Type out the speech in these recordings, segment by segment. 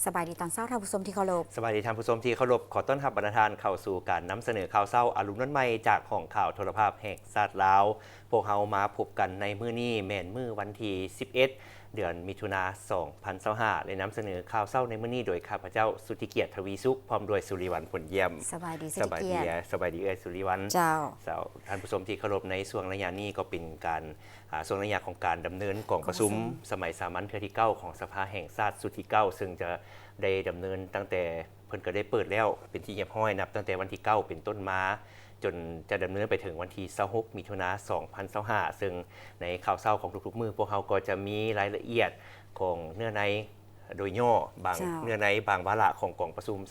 ສະບາຍດີຕອນເຊົ້າ ທ່ານຜູ້ຊົມທີ່ເຄົາລົບ. ສະບາຍດີທ່ານຜູ້ຊົມທີ່ເຄົາລົບ. ຂໍຕ້ອນຮັບບັນດາທ່ານເຂົ້າສູ່ການນຳສະເໜີຂ່າວເຊົ້າອາລຸນວັນໃໝ່ ຈາກຫ້ອງຂ່າວໂທລະພາບແຫ່ງຊາດລາວ. ພວກເຮົາມາພົບກັນໃນມື້ນີ້ແມ່ນມື້ວັນທີສິບເອັດ ເດືອນມິຖຸນາ ສອງພັນຊາວຫ້າ ແລະ ນຳສະເໜີຂ່າວເຊົ້າໃນມື້ນີ້ໂດຍຂ້າພະເຈົ້າ ສຸດທິກຽດ ທະວີສຸກ ພ້ອມດ້ວຍ ສຸລິວັນ ຜົນຢ້ຽມ. ສະບາຍດີ ສຸດທິກຽດ. ສະບາຍດີເອື້ອຍ ສຸລິວັນ. ເຈົ້າ. ເຈົ້າ. ທ່ານຜູ້ຊົມທີ່ເຄົາລົບ, ໃນຊ່ວງໄລຍະນີ້ກໍເປັນການ ອ່າ ຊ່ວງໄລຍະຂອງການດຳເນີນກອງປະຊຸມ ກອງປະຊຸມ ສະໄໝສາມັນເທື່ອທີເກົ້າຂອງສະພາແຫ່ງຊາດຊຸດທີເກົ້າ ເຊິ່ງຈະໄດ້ດຳເນີນຕັ້ງແຕ່ ເພິ່ນກໍໄດ້ເປີດແລ້ວເປັນທີ່ຮຽບຮ້ອຍ ນັບຕັ້ງແຕ່ວັນທີເກົ້າເປັນຕົ້ນມາ ຈົນຈະດຳເນີນໄປເຖິງວັນທີຊາວຫົກ ມິຖຸນາ ສອງພັນຊາວຫ້າ ເຊິ່ງໃນຂ່າວເຊົ້າຂອງທຸກໆມື້ ພວກເຮົາກໍຈະມີລາຍລະອຽດຂອງເນື້ອໃນໂດຍຫຍໍ້ ບາງ ເຈົ້າ ເນື້ອໃນບາງວາລະຂອງກອງປະຊຸມ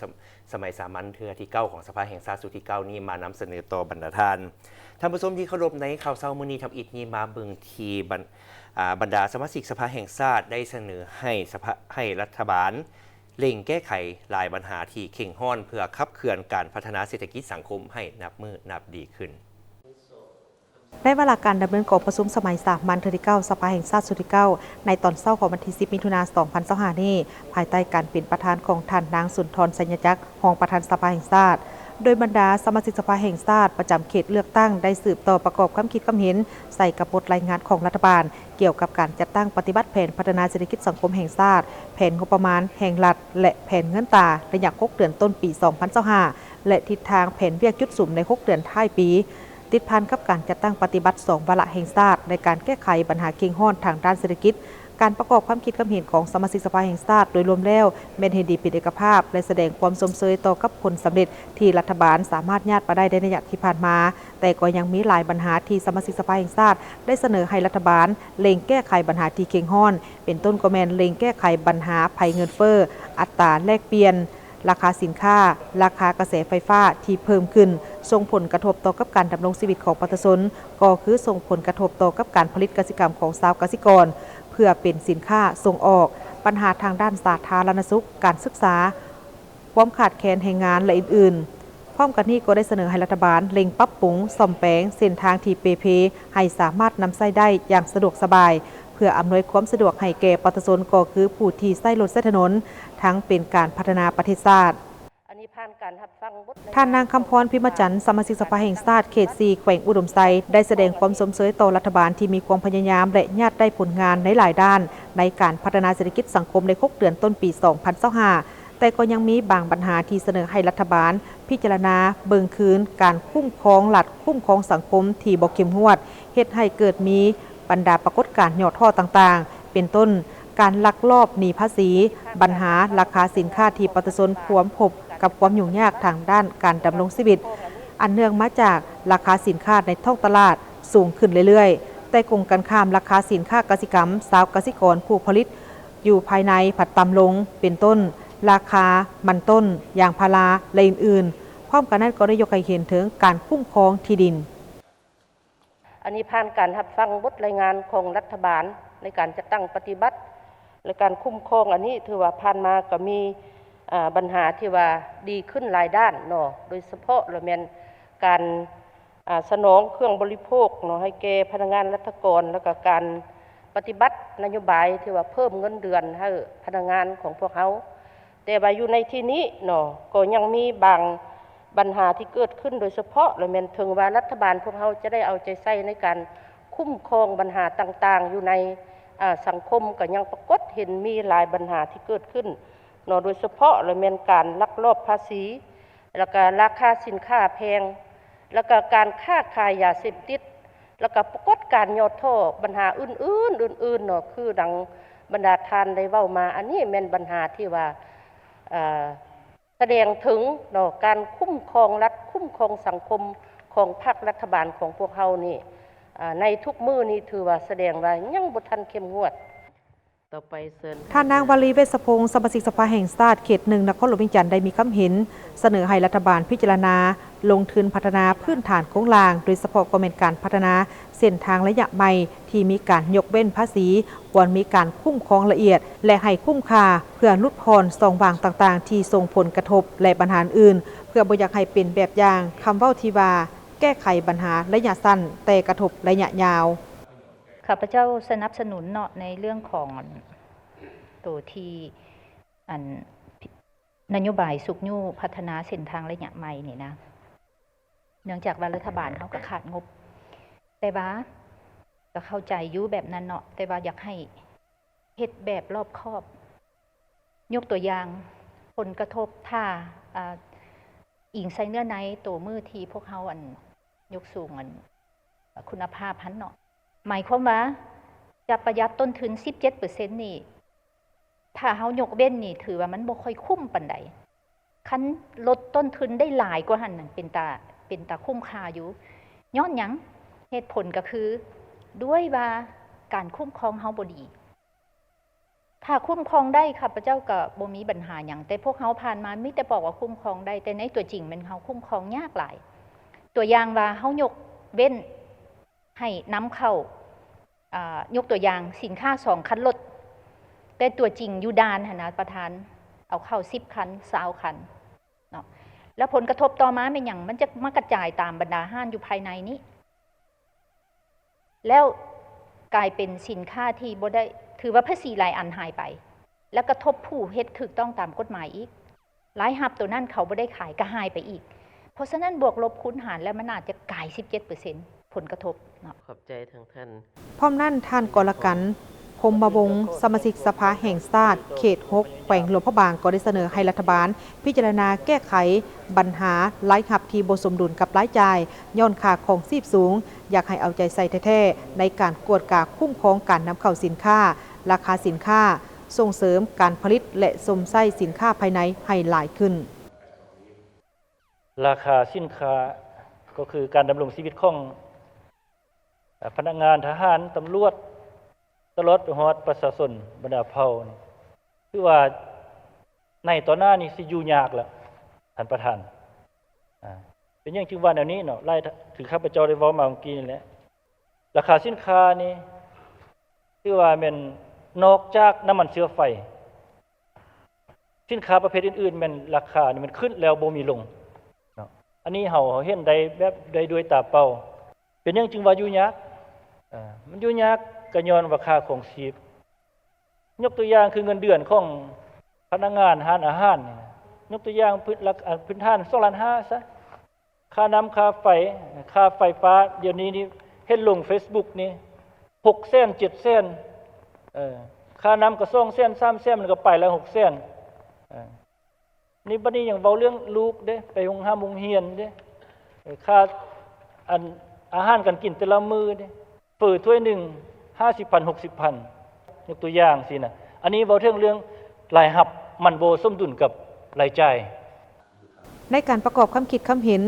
ສະໄໝສາມັນເທື່ອທີເກົ້າຂອງສະພາແຫ່ງຊາດຊຸດທີເກົ້ານີ້ມານຳສະເໜີຕໍ່ບັນດາທ່ານ. ທ່ານຜູ້ຊົມທີ່ເຄົາລົບ, ໃນຂ່າວເຊົ້າມື້ນີ້ ທຳອິດນີ້ມາເບິ່ງທີ່ບັນ ອ່າ ບັນດາສະມາຊິກສະພາແຫ່ງຊາດໄດ້ສະເໜີໃຫ້ສະພາ ໃຫ້ລັດຖະບານເລັ່ງແກ້ໄຂຫຼາຍບັນຫາທີ່ເຄັ່ງຮ້ອນ ເພື່ອຂັບເຄື່ອນການພັດທະນາເສດຖະກິດສັງຄົມໃຫ້ນັບມື້ນັບດີຂຶ້ນ. ໃນວາລະການດຳເນີນກອງປະຊຸມສະໄໝສາມັນເທື່ອທີເກົ້າ ສະພາແຫ່ງຊາດຊຸດທີເກົ້າ ໃນຕອນເຊົ້າຂອງວັນທີສິບ ມິຖຸນາ ສອງພັນຊາວຫ້ານີ້ ພາຍໃຕ້ການເປັນປະທານຂອງທ່ານນາງ ສຸນທອນ ໄຊຍະຈັກ ຮອງປະທານສະພາແຫ່ງຊາດ ໂດຍບັນດາສະມາຊິກສະພາແຫ່ງຊາດປະຈຳເຂດເລືອກຕັ້ງ ໄດ້ສືບຕໍ່ປະກອບຄວາມຄິດຄວາມເຫັນໃສ່ກັບບົດລາຍງານຂອງລັດຖະບານ ກ່ຽວກັບການຈັດຕັ້ງປະຕິບັດແຜນພັດທະນາເສດຖະກິດສັງຄົມແຫ່ງຊາດ, ແຜນງົບປະມານແຫ່ງລັດ ແລະ ແຜນເງິນຕາໄລຍະຫົກເດືອນຕົ້ນປີສອງພັນຊາວຫ້າ ແລະ ທິດທາງແຜນວຽກຈຸດສຸມໃນຫົກເດືອນທ້າຍປີ. ຕິດພັນກັບການຈັດຕັ້ງປະຕິບັດສອງວາລະແຫ່ງຊາດ ແລະ ການແກ້ໄຂບັນຫາເຄັ່ງຮ້ອນທາງດ້ານເສດຖະກິດ, ການປະກອບຄວາມຄິດຄວາມເຫັນຂອງສະມາຊິກສະພາແຫ່ງຊາດໂດຍລວມແລ້ວ ແມ່ນເຫັນດີເປັນເອກະພາບ ແລະ ສະແດງຄວາມຊົມເຊີຍຕໍ່ກັບຜົນສຳເລັດທີ່ລັດຖະບານສາມາດຍາດມາໄດ້ໃນໄລຍະທີ່ຜ່ານມາ, ແຕ່ກໍຍັງມີຫຼາຍບັນຫາທີ່ສະມາຊິກສະພາແຫ່ງຊາດໄດ້ສະເໜີໃຫ້ລັດຖະບານເລັ່ງແກ້ໄຂບັນຫາທີ່ເຄັ່ງຮ້ອນ, ເປັນຕົ້ນກໍແມ່ນເລັ່ງແກ້ໄຂບັນຫາໄພເງິນເຟີ້, ອັດຕາແລກປ່ຽນ, ລາຄາສິນຄ້າ, ລາຄາກະແສໄຟຟ້າທີ່ເພີ່ມຂຶ້ນ ສົ່ງຜົນກະທົບຕໍ່ກັບການດຳລົງຊີວິດຂອງປະຊາຊົນ, ກໍຄືສົ່ງຜົນກະທົບຕໍ່ກັບການຜະລິດກະສິກຳຂອງຊາວກະສິກອນ ເພື່ອເປັນສິນຄ້າສົ່ງອອກ, ບັນຫາທາງດ້ານສາທາລະນະສຸກ, ການສຶກສາ, ຄວາມຂາດແຄນແຮງງານ ແລະ ອື່ນໆ. ພ້ອມກັນນີ້ກໍໄດ້ສະເໜີໃຫ້ລັດຖະບານເລັ່ງປັບປຸງ, ສ້ອມແປງເສັ້ນທາງທີ່ເປ່ເພ ໃຫ້ສາມາດນຳໃຊ້ໄດ້ຢ່າງສະດວກສະບາຍ, ເພື່ອອຳນວຍຄວາມສະດວກໃຫ້ແກ່ປະຊາຊົນ ກໍຄືຜູ້ທີ່ໃຊ້ລົດໃຊ້ຖະໜົນ, ທັງເປັນການພັດທະນາປະເທດຊາດ. ອັນນີ້ຜ່ານການຮັບຟັງບົດລາຍງານຂອງ ທ່ານນາງ ຄຳພອນ ພິມມະຈັນ ສະມາຊິກສະພາແຫ່ງຊາດເຂດສີ່ ແຂວງອຸດົມໄຊ ໄດ້ສະແດງຄວາມຊົມເຊີຍຕໍ່ລັດຖະບານທີ່ມີຄວາມພະຍາຍາມ ແລະ ຍາດໄດ້ຜົນງານໃນຫຼາຍດ້ານ ໃນການພັດທະນາເສດຖະກິດສັງຄົມໃນຫົກເດືອນຕົ້ນປີສອງພັນຊາວຫ້າ ແຕ່ກໍຍັງມີບາງບັນຫາທີ່ສະເໜີໃຫ້ລັດຖະບານພິຈາລະນາເບິ່ງຄືນການຄຸ້ມຄອງລັດ, ຄຸ້ມຄອງສັງຄົມທີ່ບໍ່ເຂັ້ມງວດ, ເຮັດໃຫ້ເກີດມີບັນດາປາກົດການຫຍໍ້ທໍ້ຕ່າງໆ ເປັນຕົ້ນ ການລັກລອບໜີພາສີ, ບັນຫາລາຄາສິນຄ້າທີ່ປະຊາຊົນພວມພົບກັບຄວາມຫຍຸ້ງຍາກທາງດ້ານການດຳລົງຊີວິດ ອັນເນື່ອງມາຈາກລາຄາສິນຄ້າໃນທ້ອງຕະຫຼາດສູງຂຶ້ນເລື້ອຍໆ, ແຕ່ກົງກັນຂ້າມ ລາຄາສິນຄ້າກະສິກຳຊາວກະສິກອນຜູ້ຜະລິດ ຢູ່ພາຍໃນພັດຕ່ຳລົງ ເປັນຕົ້ນ ລາຄາມັນຕົ້ນ, ຢາງພາລາ ແລະ ອື່ນໆ. ພ້ອມກັນນັ້ນກໍໄດ້ຍົກໃຫ້ເຫັນເຖິງການຄຸ້ມຄອງທີ່ດິນ. ອັນນີ້ຜ່ານການຮັບຟັງບົດລາຍງານຂອງລັດຖະບານໃນການຈັດຕັ້ງປະຕິບັດ ແລະ ການຄຸ້ມຄອງ ອັນນີ້ຖືວ່າຜ່ານມາກໍມີ ອາ ບັນຫາທີ່ວ່າດີຂຶ້ນຫຼາຍດ້ານເນາະ, ໂດຍສະເພາະລະແມ່ນການ ອາ ສະໜອງເຄື່ອງບໍລິໂພກເນາະ ໃຫ້ແກ່ພະນັກງານລັດຖະກອນ ແລ້ວກໍການປະຕິບັດນະໂຍບາຍທີ່ວ່າເພີ່ມເງິນເດືອນໃຫ້ພະນັກງານຂອງພວກເຮົາ. ແຕ່ວ່າຢູ່ໃນທີ່ນີ້ເນາະ ກໍຍັງມີບາງບັນຫາທີ່ເກີດຂຶ້ນ ໂດຍສະເພາະລະແມ່ນເຖິງວ່າລັດຖະບານພວກເຮົາຈະໄດ້ເອົາໃຈໃສ່ໃນການຄຸ້ມຄອງບັນຫາຕ່າງໆຢູ່ໃນ ອາ ສັງຄົມ ກໍຍັງປາກົດເຫັນມີຫຼາຍບັນຫາທີ່ເກີດຂຶ້ນເນາະ, ໂດຍສະເພາະລະແມ່ນການລັກລອບພາສີ ແລ້ວກະລາຄາສິນຄ້າແພງ ແລ້ວກະການຄ້າຂາຍຢາເສບຕິດ ແລ້ວກະປາກົດການຫຍໍ້ທໍ້ ບັນຫາອື່ນໆ ອື່ນໆເນາະ ຄືດັ່ງບັນດາທ່ານໄດ້ເວົ້າມາ. ອັນນີ້ແມ່ນບັນຫາທີ່ວ່າ ເອີ ສະແດງເຖິງເນາະ ການຄຸ້ມຄອງລັດ, ຄຸ້ມຄອງສັງຄົມຂອງພັກລັດຖະບານຂອງພວກເຮົານີ້ ອາ ໃນທຸກມື້ນີ້ຖືວ່າສະແດງວ່າຍັງບໍ່ທັນເຂັ້ມງວດ. ຕໍ່ໄປເຊີນ ທ່ານນາງ ວາລີ ເວດສະພົງ ສະມາຊິກສະພາແຫ່ງຊາດເຂດໜຶ່ງ ນະຄອນຫຼວງວຽງຈັນ ໄດ້ມີຄຳເຫັນສະເໜີໃຫ້ລັດຖະບານພິຈາລະນາລົງທຶນພັດທະນາພື້ນຖານໂຄງລ່າງ, ໂດຍສະເພາະກໍແມ່ນການພັດທະນາເສັ້ນທາງໄລຍະໃໝ່ທີ່ມີການຍົກເວັ້ນພາສີ, ຄວນມີການຄຸ້ມຄອງລະອຽດ ແລະ ໃຫ້ຄຸ້ມຄ່າ ເພື່ອຫຼຸດຜ່ອນຊ່ອງວ່າງຕ່າງໆທີ່ສົ່ງຜົນກະທົບ ແລະ ບັນຫາອື່ນ, ເພື່ອບໍ່ຢາກໃຫ້ເປັນແບບຢ່າງຄຳເວົ້າທີ່ວ່າ ແກ້ໄຂບັນຫາໄລຍະສັ້ນ ແຕ່ກະທົບໄລຍະຍາວ. ຂ້າພະເຈົ້າສະໜັບສະໜູນເນາະ ໃນເລື່ອງຂອງ ອັນ ໂຕທີ່ ອັນ ນະໂຍບາຍຊຸກຍູ້ພັດທະນາເສັ້ນທາງໄລຍະໃໝ່ນີ້ນະ ເນື່ອງຈາກວ່າລັດຖະບານເຮົາກໍຂາດງົບ ແຕ່ວ່າກໍເຂົ້າໃຈຢູ່ແບບນັ້ນເນາະ ແຕ່ວ່າຢາກໃຫ້ເຮັດແບບລອບຄອບ. ຍົກຕົວຢ່າງ ຜົນກະທົບ ຖ້າ ອ່າ ອີງໃສ່ເນື້ອໃນໂຕມື້ທີ່ພວກເຮົາ ອັນ ຍົກສູງ ອັນ ຄຸນນະພາບຫັ້ນເນາະ ໝາຍຄວາມວ່າຈະປະຢັດຕົ້ນທຶນສິບເຈັດເປີເຊັນນີ້ ຖ້າເຮົາຍົກເວັ້ນນີ້ ຖືວ່າມັນບໍ່ຄ່ອຍຄຸ້ມປານໃດ. ຄັນລົດຕົ້ນທຶນໄດ້ຫຼາຍກວ່າຫັ້ນນັ້ນ ເປັນຕາ ເປັນຕາຄຸ້ມຄ່າຢູ່. ຍ້ອນຫຍັງ? ເຫດຜົນກໍຄື ດ້ວຍວ່າການຄຸ້ມຄອງເຮົາບໍ່ດີ. ຖ້າຄຸ້ມຄອງໄດ້ ຂ້າພະເຈົ້າກໍບໍ່ມີບັນຫາຫຍັງ, ແຕ່ພວກເຮົາຜ່ານມາມີແຕ່ບອກວ່າຄຸ້ມຄອງໄດ້, ແຕ່ໃນຕົວຈິງແມ່ນເຮົາຄຸ້ມຄອງຍາກຫຼາຍ. ຕົວຢ່າງວ່າເຮົາຍົກເວັ້ນໃຫ້ນຳເຂົ້າ ອ່າ ຍົກຕົວຢ່າງ ສິນຄ້າສອງຄັນລົດ, ແຕ່ຕົວຈິງຢູ່ດ່ານຫັ້ນນະປະທານ ເອົາເຂົ້າສິບຄັນ ຊາວຄັນເນາະ. ແລ້ວຜົນກະທົບຕໍ່ມາແມ່ນຫຍັງ? ມັນຈະມາກະຈາຍຕາມບັນດາຮ້ານຢູ່ພາຍໃນນີ້ ແລ້ວກາຍເປັນສິນຄ້າທີ່ບໍ່ໄດ້ ຖືວ່າພາສີຫຼາຍອັນຫາຍໄປ ແລ້ວກະທົບຜູ້ເຮັດຖືກຕ້ອງຕາມກົດໝາຍອີກ. ລາຍຮັບໂຕນັ້ນເຂົາບໍ່ໄດ້ຂາຍກໍຫາຍໄປອີກ. ເພາະສະນັ້ນ ບວກລົບຄູນຫານແລ້ວ ມັນອາດຈະກາຍສິບເຈັດເປີເຊັນ ຜົນກະທົບເນາະ. ຂອບໃຈທາງທ່ານ. ພ້ອມນັ້ນ ທ່ານ ກໍລະກັນ ພົມມະວົງ ສະມາຊິກສະພາແຫ່ງຊາດເຂດຫົກ ແຂວງຫຼວງພະບາງ ກໍໄດ້ສະເໜີໃຫ້ລັດຖະບານພິຈາລະນາແກ້ໄຂບັນຫາລາຍຮັບທີ່ບໍ່ສົມດຸນກັບລາຍຈ່າຍ ຍ້ອນຄ່າຄອງຊີບສູງ, ຢາກໃຫ້ເອົາໃຈໃສ່ແທ້ໆ ໃນການກວດກາຄຸ້ມຄອງການນຳເຂົ້າສິນຄ້າ, ລາຄາສິນຄ້າ, ສົ່ງເສີມການຜະລິດ ແລະ ຊົມໃຊ້ສິນຄ້າພາຍໃນໃຫ້ຫຼາຍຂຶ້ນ. ລາຄາສິນຄ້າກໍຄືການດຳລົງຊີວິດຂອງ ອາ ພະນັກງານ, ທະຫານ, ຕຳຫຼວດ ຕະຫຼອດໄປຮອດປະຊາຊົນບັນດາເຜົ່ານີ້ ຄືວ່າໃນຕໍ່ໜ້ານີ້ຊິຢູ່ຍາກແລ້ວທ່ານປະທານ. ອາ ເປັນຫຍັງຈຶ່ງວ່າແນວນີ້ເນາະ? ຫຼາຍ ຄືຂ້າພະເຈົ້າໄດ້ເວົ້າມາເມື່ອກີ້ນີ້ແຫຼະ, ລາຄາສິນຄ້ານີ້ຖືວ່າແມ່ນນອກຈາກນ້ຳມັນເຊື້ອໄຟ ສິນຄ້າປະເພດອື່ນໆ ແມ່ນລາຄານີ້ມັນຂຶ້ນແລ້ວບໍ່ມີລົງເນາະ. ອັນນີ້ເຮົາ ເຮົາເຫັນໄດ້ແບບໄດ້ດ້ວຍຕາເປົ່າ. ເປັນຫຍັງຈຶ່ງວ່າຢູ່ຍາກ? ເອີ ມັນຢູ່ຍາກກໍຍ້ອນວ່າຄ່າຄອງຊີບ. ຍົກຕົວຢ່າງຄືເງິນເດືອນຂອງພະນັກງານຮ້ານອາຫານນີ້ນະ, ຍົກຕົວຢ່າງພື້ນ ຫຼັກ ອາ ພື້ນຖານສອງລ້ານຫ້າຊະ. ຄ່ານ້ຳຄ່າໄຟ ຄ່າໄຟຟ້າ ດຽວນີ້ນີ້ເຫັນລົງເຟສບຸກນີ້ ຫົກແສນ ເຈັດແສນ ເອີ ຄ່ານ້ຳກໍສອງແສນ ສາມແສນ ມັນກໍໄປແລ້ວ ຫົກແສນ ເອີ ນີ້ ບັດນີ້ຍັງເວົ້າເລື່ອງລູກເດ້ ໄປໂຮງຮ່ຳໂຮງຮຽນເດ້ ເອີ ຄ່າອັນ ອາຫານການກິນແຕ່ລະມື້ເດ້ ເຝີຖ້ວຍໜຶ່ງ ຫ້າສິບພັນ ຫົກສິບພັນ ຍົກຕົວຢ່າງຊີ້ນະ. ອັນນີ້ເວົ້າເຖິງເລື່ອງລາຍຮັບ ມັນບໍ່ສົມດຸນກັບລາຍຈ່າຍ. ໃນການປະກອບຄຳຄິດຄຳເຫັນ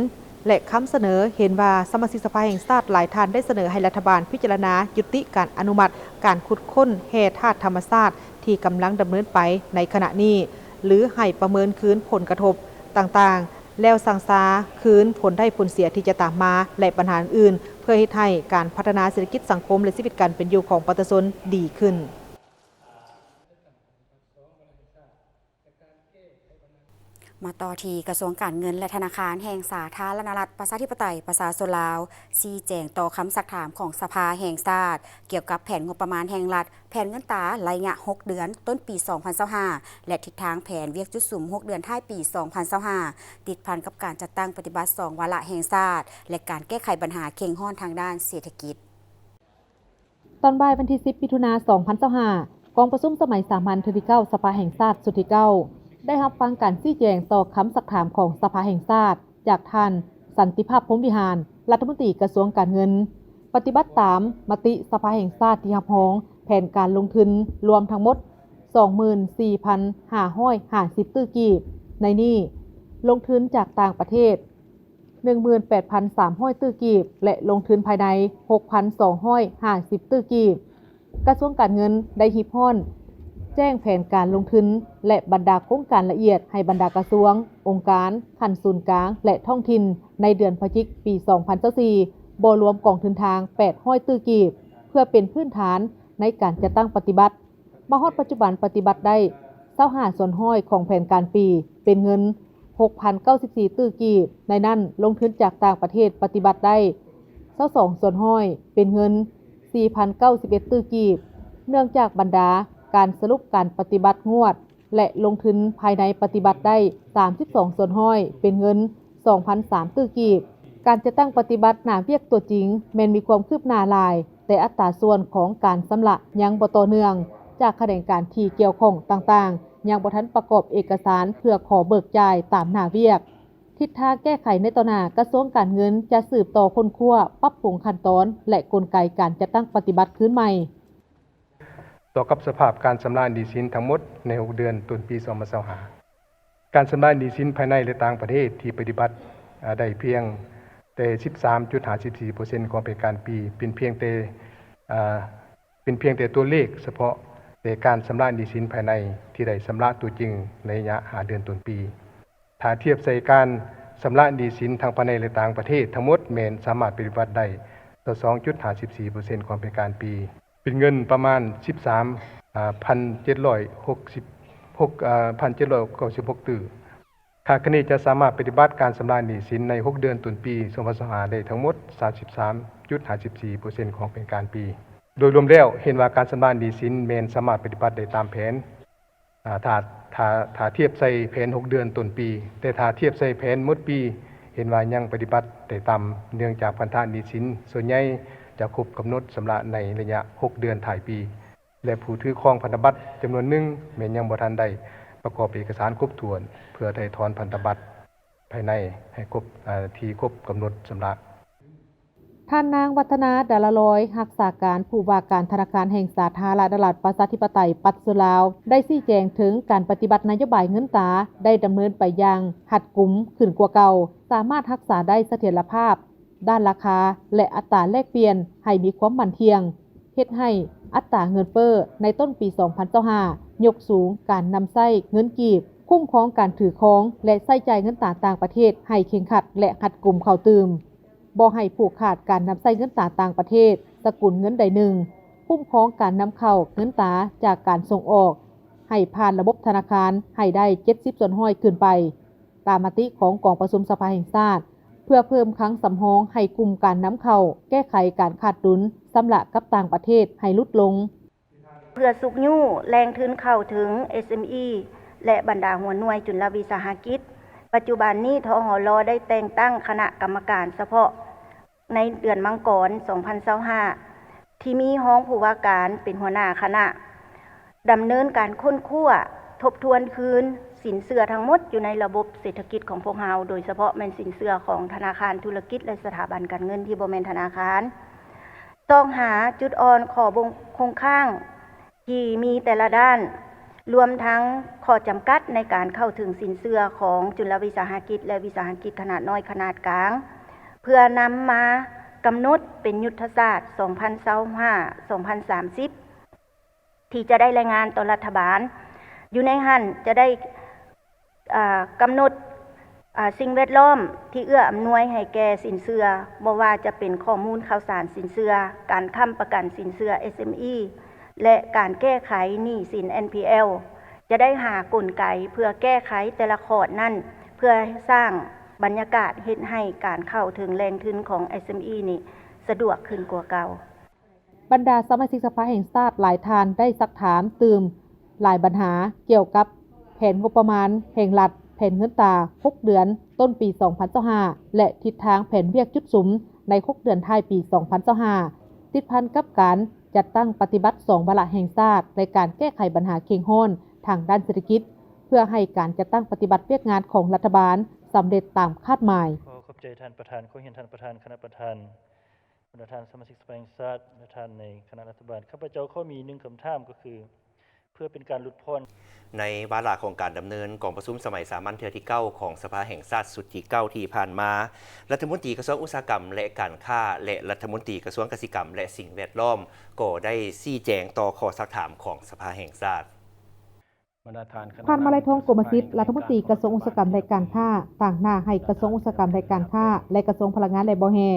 ແລະ ຄຳສະເໜີ ເຫັນວ່າສະມາຊິກສະພາແຫ່ງຊາດຫຼາຍທ່ານໄດ້ສະເໜີໃຫ້ລັດຖະບານພິຈາລະນາຍຸຕິການອະນຸມັດການຂຸດຄົ້ນແຮ່ທາດທຳມະຊາດທີ່ກຳລັງດຳເນີນໄປໃນຂະນະນີ້ ຫຼື ໃຫ້ປະເມີນຄືນຜົນກະທົບຕ່າງໆ ແລ້ວຊັ່ງຊາຄືນຜົນໄດ້ຜົນເສຍທີ່ຈະຕາມມາ ແລະ ບັນຫາອື່ນໆ ເພື່ອເຮັດໃຫ້ການພັດທະນາເສດຖະກິດສັງຄົມ ແລະ ຊີວິດການເປັນຢູ່ຂອງປະຊາຊົນດີຂຶ້ນ. ມາຕໍ່ທີ່ກະຊວງການເງິນ ແລະ ທະນາຄານແຫ່ງສາທາລະນະລັດ ປະຊາທິປະໄຕ ປະຊາຊົນລາວ ຊີ້ແຈງຕໍ່ຄຳຊັກຖາມຂອງສະພາແຫ່ງຊາດ ກ່ຽວກັບແຜນງົບປະມານແຫ່ງລັດ ແຜນເງິນຕາໄລຍະຫົກເດືອນ ຕົ້ນປີສອງພັນຊາວຫ້າ ແລະ ທິດທາງແຜນວຽກຈຸດສຸມຫົກເດືອນທ້າຍປີສອງພັນຊາວຫ້າ ຕິດພັນກັບການຈັດຕັ້ງປະຕິບັດສອງວາລະແຫ່ງຊາດ ແລະ ການແກ້ໄຂບັນຫາເຄັ່ງຮ້ອນທາງດ້ານເສດຖະກິດ. ຕອນບ່າຍວັນທີສິບ ມິຖຸນາ ສອງພັນຊາວຫ້າ ກອງປະຊຸມສະໄໝສາມັນເທື່ອທີເກົ້າ ສະພາແຫ່ງຊາດຊຸດທີເກົ້າ ໄດ້ຮັບຟັງການຊີ້ແຈງຕໍ່ຄຳຊັກຖາມຂອງສະພາແຫ່ງຊາດ ຈາກທ່ານ ສັນຕິພາບ ພົມວິຫານ ລັດຖະມົນຕີກະຊວງການເງິນ, ປະຕິບັດຕາມມະຕິສະພາແຫ່ງຊາດທີ່ຮັບຮອງແຜນການລົງທຶນລວມທັງໝົດ ສອງໝື່ນສີ່ພັນຫ້າຮ້ອຍຫ້າສິບຕື້ກີບ, ໃນນີ້ລົງທຶນຈາກຕ່າງປະເທດ ໜຶ່ງໝື່ນແປດພັນສາມຮ້ອຍຕື້ກີບ ແລະ ລົງທຶນພາຍໃນ ຫົກພັນສອງຮ້ອຍຫ້າສິບຕື້ກີບ. ກະຊວງການເງິນໄດ້ຮີບຮ້ອນແຈ້ງແຜນການລົງທຶນ ແລະ ບັນດາໂຄງການລະອຽດໃຫ້ບັນດາກະຊວງ, ອົງການ, ຂັ້ນສູນກາງ ແລະ ທ້ອງຖິ່ນ ໃນເດືອນພະຈິກ ປີສອງພັນຊາວສີ່ ບໍ່ລວມກອງທຶນທາງ ແປດຮ້ອຍຕື້ກີບ ເພື່ອເປັນພື້ນຖານໃນການຈັດຕັ້ງປະຕິບັດ. ມາຮອດປັດຈຸບັນປະຕິບັດໄດ້ຊາວຫ້າສ່ວນຮ້ອຍຂອງແຜນການປີ ເປັນເງິນຫົກພັນເກົ້າສິບສີ່ຕື້ກີບ, ໃນນັ້ນລົງທຶນຈາກຕ່າງປະເທດປະຕິບັດໄດ້ຊາວສອງສ່ວນຮ້ອຍ ເປັນເງິນສີ່ພັນເກົ້າສິບເອັດຕື້ກີບ. ເນື່ອງຈາກບັນດາການສະຫຼຸບການປະຕິບັດງວດ ແລະ ລົງທຶນພາຍໃນປະຕິບັດໄດ້ສາມສິບສອງສ່ວນຮ້ອຍ ເປັນເງິນສອງພັນສາມຕື້ກີບ. ການຈັດຕັ້ງປະຕິບັດໜ້າວຽກຕົວຈິງແມ່ນມີຄວາມຄືບໜ້າຫຼາຍ, ແຕ່ອັດຕາສ່ວນຂອງການຊຳລະຍັງບໍ່ຕໍ່ເນື່ອງ, ຈາກຂະແໜງການທີ່ກ່ຽວຂ້ອງຕ່າງໆ ຍັງບໍ່ທັນປະກອບເອກະສານເພື່ອຂໍເບີກຈ່າຍຕາມໜ້າວຽກ. ທິດທາງແກ້ໄຂໃນຕໍ່ໜ້າ, ກະຊວງການເງິນຈະສືບຕໍ່ຄົ້ນຄວ້າ, ປັບປຸງຂັ້ນຕອນ ແລະ ກົນໄກການຈັດຕັ້ງປະຕິບັດຄືນໃໝ່. ຕໍ່ກັບສະພາບການຊຳລະໜີ້ສິນທັງໝົດໃນຫົກເດືອນຕົ້ນປີສອງພັນຊາວຫ້າ ການຊຳລະໜີ້ສິນພາຍໃນ ແລະ ຕ່າງປະເທດທີ່ປະຕິບັດ ອາ ໄດ້ພຽງແຕ່ສິບສາມຈຸດຫ້າສິບສີ່ເປີເຊັນຂອງແຜນການປີ ເປັນພຽງແຕ່ ອາ ເປັນພຽງແຕ່ຕົວເລກສະເພາະ, ແຕ່ການຊຳລະໜີ້ສິນພາຍໃນທີ່ໄດ້ຊຳລະຕົວຈິງໃນໄລຍະຫ້າເດືອນຕົ້ນປີ ຖ້າທຽບໃສ່ການຊຳລະໜີ້ສິນທັງພາຍໃນ ແລະ ຕ່າງປະເທດທັງໝົດ ແມ່ນສາມາດປະຕິບັດໄດ້ຊາວສອງຈຸດຫ້າສິບສີ່ເປີເຊັນຂອງແຜນການປີ ເປັນເງິນປະມານສິບສາມ ອາ ພັນເຈັດຮ້ອຍຫົກສິບຫົກ ອາ ພັນເຈັດຮ້ອຍເກົ້າສິບຫົກຕື້. ຄາດຄະເນຈະສາມາດປະຕິບັດການຊຳລະໜີ້ສິນໃນຫົກເດືອນຕົ້ນປີສອງພັນຊາວຫ້າ ໄດ້ທັງໝົດຊາວສາມຈຸດຫ້າສິບສີ່ເປີເຊັນຂອງແຜນການປີ. ໂດຍລວມແລ້ວ ເຫັນວ່າການຊຳລະໜີ້ສິນແມ່ນສາມາດປະຕິບັດໄດ້ຕາມແຜນ ອາ ຖ້າ ຖ້າ ຖ້າທຽບໃສ່ແຜນຫົກເດືອນຕົ້ນປີ, ແຕ່ຖ້າທຽບໃສ່ແຜນໝົດປີ ເຫັນວ່າຍັງປະຕິບັດໄດ້ຕ່ຳ ເນື່ອງຈາກພັນທະໜີ້ສິນສ່ວນໃຫຍ່ຈະຄົບກຳນົດຊຳລະໃນໄລຍະຫົກເດືອນທ້າຍປີ ແລະ ຜູ້ຖືຄອງພັນທະບັດຈຳນວນໜຶ່ງແມ່ນຍັງບໍ່ທັນໄດ້ປະກອບເອກະສານຄົບຖ້ວນ ເພື່ອໄຖ່ຖອນພັນທະບັດພາຍໃນໃຫ້ຄົບ ອາ ທີ່ຄົບກຳນົດຊຳລະ. ທ່ານນາງ ວັດທະນາ ດາລາລອຍ ຮັກສາການຜູ້ວ່າການທະນາຄານແຫ່ງສາທາລະນະລັດ ປະຊາທິປະໄຕ ປັດຈຸລາວ ໄດ້ຊີ້ແຈງເຖິງການປະຕິບັດນະໂຍບາຍເງິນຕາ ໄດ້ດຳເນີນໄປຢ່າງຮັດກຸມຂຶ້ນກວ່າເກົ່າ, ສາມາດຮັກສາໄດ້ສະຖຽນລະພາບດ້ານລາຄາ ແລະ ອັດຕາແລກປ່ຽນໃຫ້ມີຄວາມໝັ້ນທ່ຽງ, ເຮັດໃຫ້ອັດຕາເງິນເຟີ້ໃນຕົ້ນປີສອງພັນຊາວຫ້າ ຍົກສູງການນຳໃຊ້ເງິນກີບ, ຄຸ້ມຄອງການຖືຄອງ ແລະ ໃຊ້ຈ່າຍເງິນຕາຕ່າງປະເທດໃຫ້ເຄັ່ງຄັດ ແລະ ຮັດກຸມເຂົ້າຕື່ມ. ບໍ່ໃຫ້ຜູກຂາດການນຳໃຊ້ເງິນຕາຕ່າງປະເທດສະກຸນເງິນໃດໜຶ່ງ, ຄຸ້ມຄອງການນຳເຂົ້າເງິນຕາຈາກການສົ່ງອອກໃຫ້ຜ່ານລະບົບທະນາຄານໃຫ້ໄດ້ເຈັດສິບສ່ວນຮ້ອຍຂຶ້ນໄປ, ຕາມມະຕິຂອງກອງປະຊຸມສະພາແຫ່ງຊາດ ເພື່ອເພີ່ມຄັງສຳຮອງໃຫ້ກຸ່ມການນຳເຂົ້າ, ແກ້ໄຂການຂາດດຸນຊຳລະກັບຕ່າງປະເທດໃຫ້ຫຼຸດລົງ. ເພື່ອຊຸກຍູ້ແຫຼ່ງທຶນເຂົ້າເຖິງ ເອສເອັມອີ ແລະ ບັນດາຫົວໜ່ວຍຈຸນລະວິສາຫະກິດ, ປັດຈຸບັນນີ້ ທຫລ ໄດ້ແຕ່ງຕັ້ງຄະນະກຳມະການສະເພາະໃນເດືອນມັງກອນ ສອງພັນຊາວຫ້າ ທີ່ມີຮອງຜູ້ວ່າການເປັນຫົວໜ້າຄະນະ ດຳເນີນການຄົ້ນຄວ້າ, ທົບທວນຄືນສິນເຊື່ອທັງໝົດຢູ່ໃນລະບົບເສດຖະກິດຂອງພວກເຮົາ, ໂດຍສະເພາະແມ່ນສິນເຊື່ອຂອງທະນາຄານທຸລະກິດ ແລະ ສະຖາບັນການເງິນທີ່ບໍ່ແມ່ນທະນາຄານ. ຊອກຫາຈຸດອ່ອນ, ຂໍ້ບົ່ງຄົງຄ້າງທີ່ມີແຕ່ລະດ້ານ, ລວມທັງຂໍ້ຈຳກັດໃນການເຂົ້າເຖິງສິນເຊື່ອຂອງຈຸນລະວິສາຫະກິດ ແລະ ວິສາຫະກິດຂະໜາດນ້ອຍຂະໜາດກາງ, ເພື່ອນຳມາກຳນົດເປັນຍຸດທະສາດ ສອງພັນຊາວຫ້າ ສອງພັນສາມສິບ ທີ່ຈະໄດ້ລາຍງານຕໍ່ລັດຖະບານ. ຢູ່ໃນຫັ້ນຈະໄດ້ ອາ ກຳນົດ ອາ ສິ່ງແວດລ້ອມທີ່ເອື້ອອຳນວຍໃຫ້ແກ່ສິນເຊື່ອ, ບໍ່ວ່າຈະເປັນຂໍ້ມູນຂ່າວສານສິນເຊື່ອ, ການຄ້ຳປະກັນສິນເຊື່ອ ເອສເອັມອີ ແລະ ການແກ້ໄຂໜີ້ສິນ ເອັນພີແອລ. ຈະໄດ້ຫາກົນໄກເພື່ອແກ້ໄຂແຕ່ລະຂອດນັ້ນ, ເພື່ອສ້າງບັນຍາກາດເຮັດໃຫ້ການເຂົ້າເຖິງແຫຼ່ງທຶນຂອງ ເອສເອັມອີ ນີ້ສະດວກຂຶ້ນກວ່າເກົ່າ. ບັນດາສະມາຊິກສະພາແຫ່ງຊາດຫຼາຍທ່ານໄດ້ຊັກຖາມຕື່ມຫຼາຍບັນຫາກ່ຽວກັບແຜນງົບປະມານແຫ່ງລັດ, ແຜນເງິນຕາຫົກເດືອນຕົ້ນປີສອງພັນຊາວຫ້າ ແລະ ທິດທາງແຜນວຽກຈຸດສຸມໃນຫົກເດືອນທ້າຍປີສອງພັນຊາວຫ້າ ຕິດພັນກັບການຈັດຕັ້ງປະຕິບັດສອງວາລະແຫ່ງຊາດ ແລະ ການແກ້ໄຂບັນຫາເຄັ່ງຮ້ອນທາງດ້ານເສດຖະກິດ ເພື່ອໃຫ້ການຈັດຕັ້ງປະຕິບັດວຽກງານຂອງລັດຖະບານສຳເລັດຕາມຄາດໝາຍ. ຂໍຂອບໃຈທ່ານປະທານ, ຂໍຮຽນທ່ານປະທານ, ຄະນະປະທານ. ບັນດາທ່ານສະມາຊິກສະພາແຫ່ງຊາດ ແລະ ທ່ານໃນຄະນະລັດຖະບານ, ຂ້າພະເຈົ້າຂໍມີໜຶ່ງຄຳຖາມ ກໍຄື ເພື່ອເປັນການຫຼຸດຜ່ອນ. ໃນວາລະຂອງການດຳເນີນກອງປະຊຸມສະໄໝສາມັນເທື່ອທີເກົ້າຂອງສະພາແຫ່ງຊາດຊຸດທີເກົ້າທີ່ຜ່ານມາ, ລັດຖະມົນຕີກະຊວງອຸດສາຫະກຳ ແລະ ການຄ້າ ແລະ ລັດຖະມົນຕີກະຊວງກະສິກຳ ແລະ ສິ່ງແວດລ້ອມ ກໍໄດ້ຊີ້ແຈງຕໍ່ຂໍ້ຊັກຖາມຂອງສະພາແຫ່ງຊາດ. ທ່ານ ມາໄລທອງ ກົມມະສິດ ລັດຖະມົນຕີກະຊວງອຸດສາຫະກຳ ແລະ ການຄ້າ ຕາງໜ້າໃຫ້ກະຊວງອຸດສາຫະກຳ ແລະ ການຄ້າ ແລະ ກະຊວງພະລັງງານ ແລະ ບໍ່ແຮ່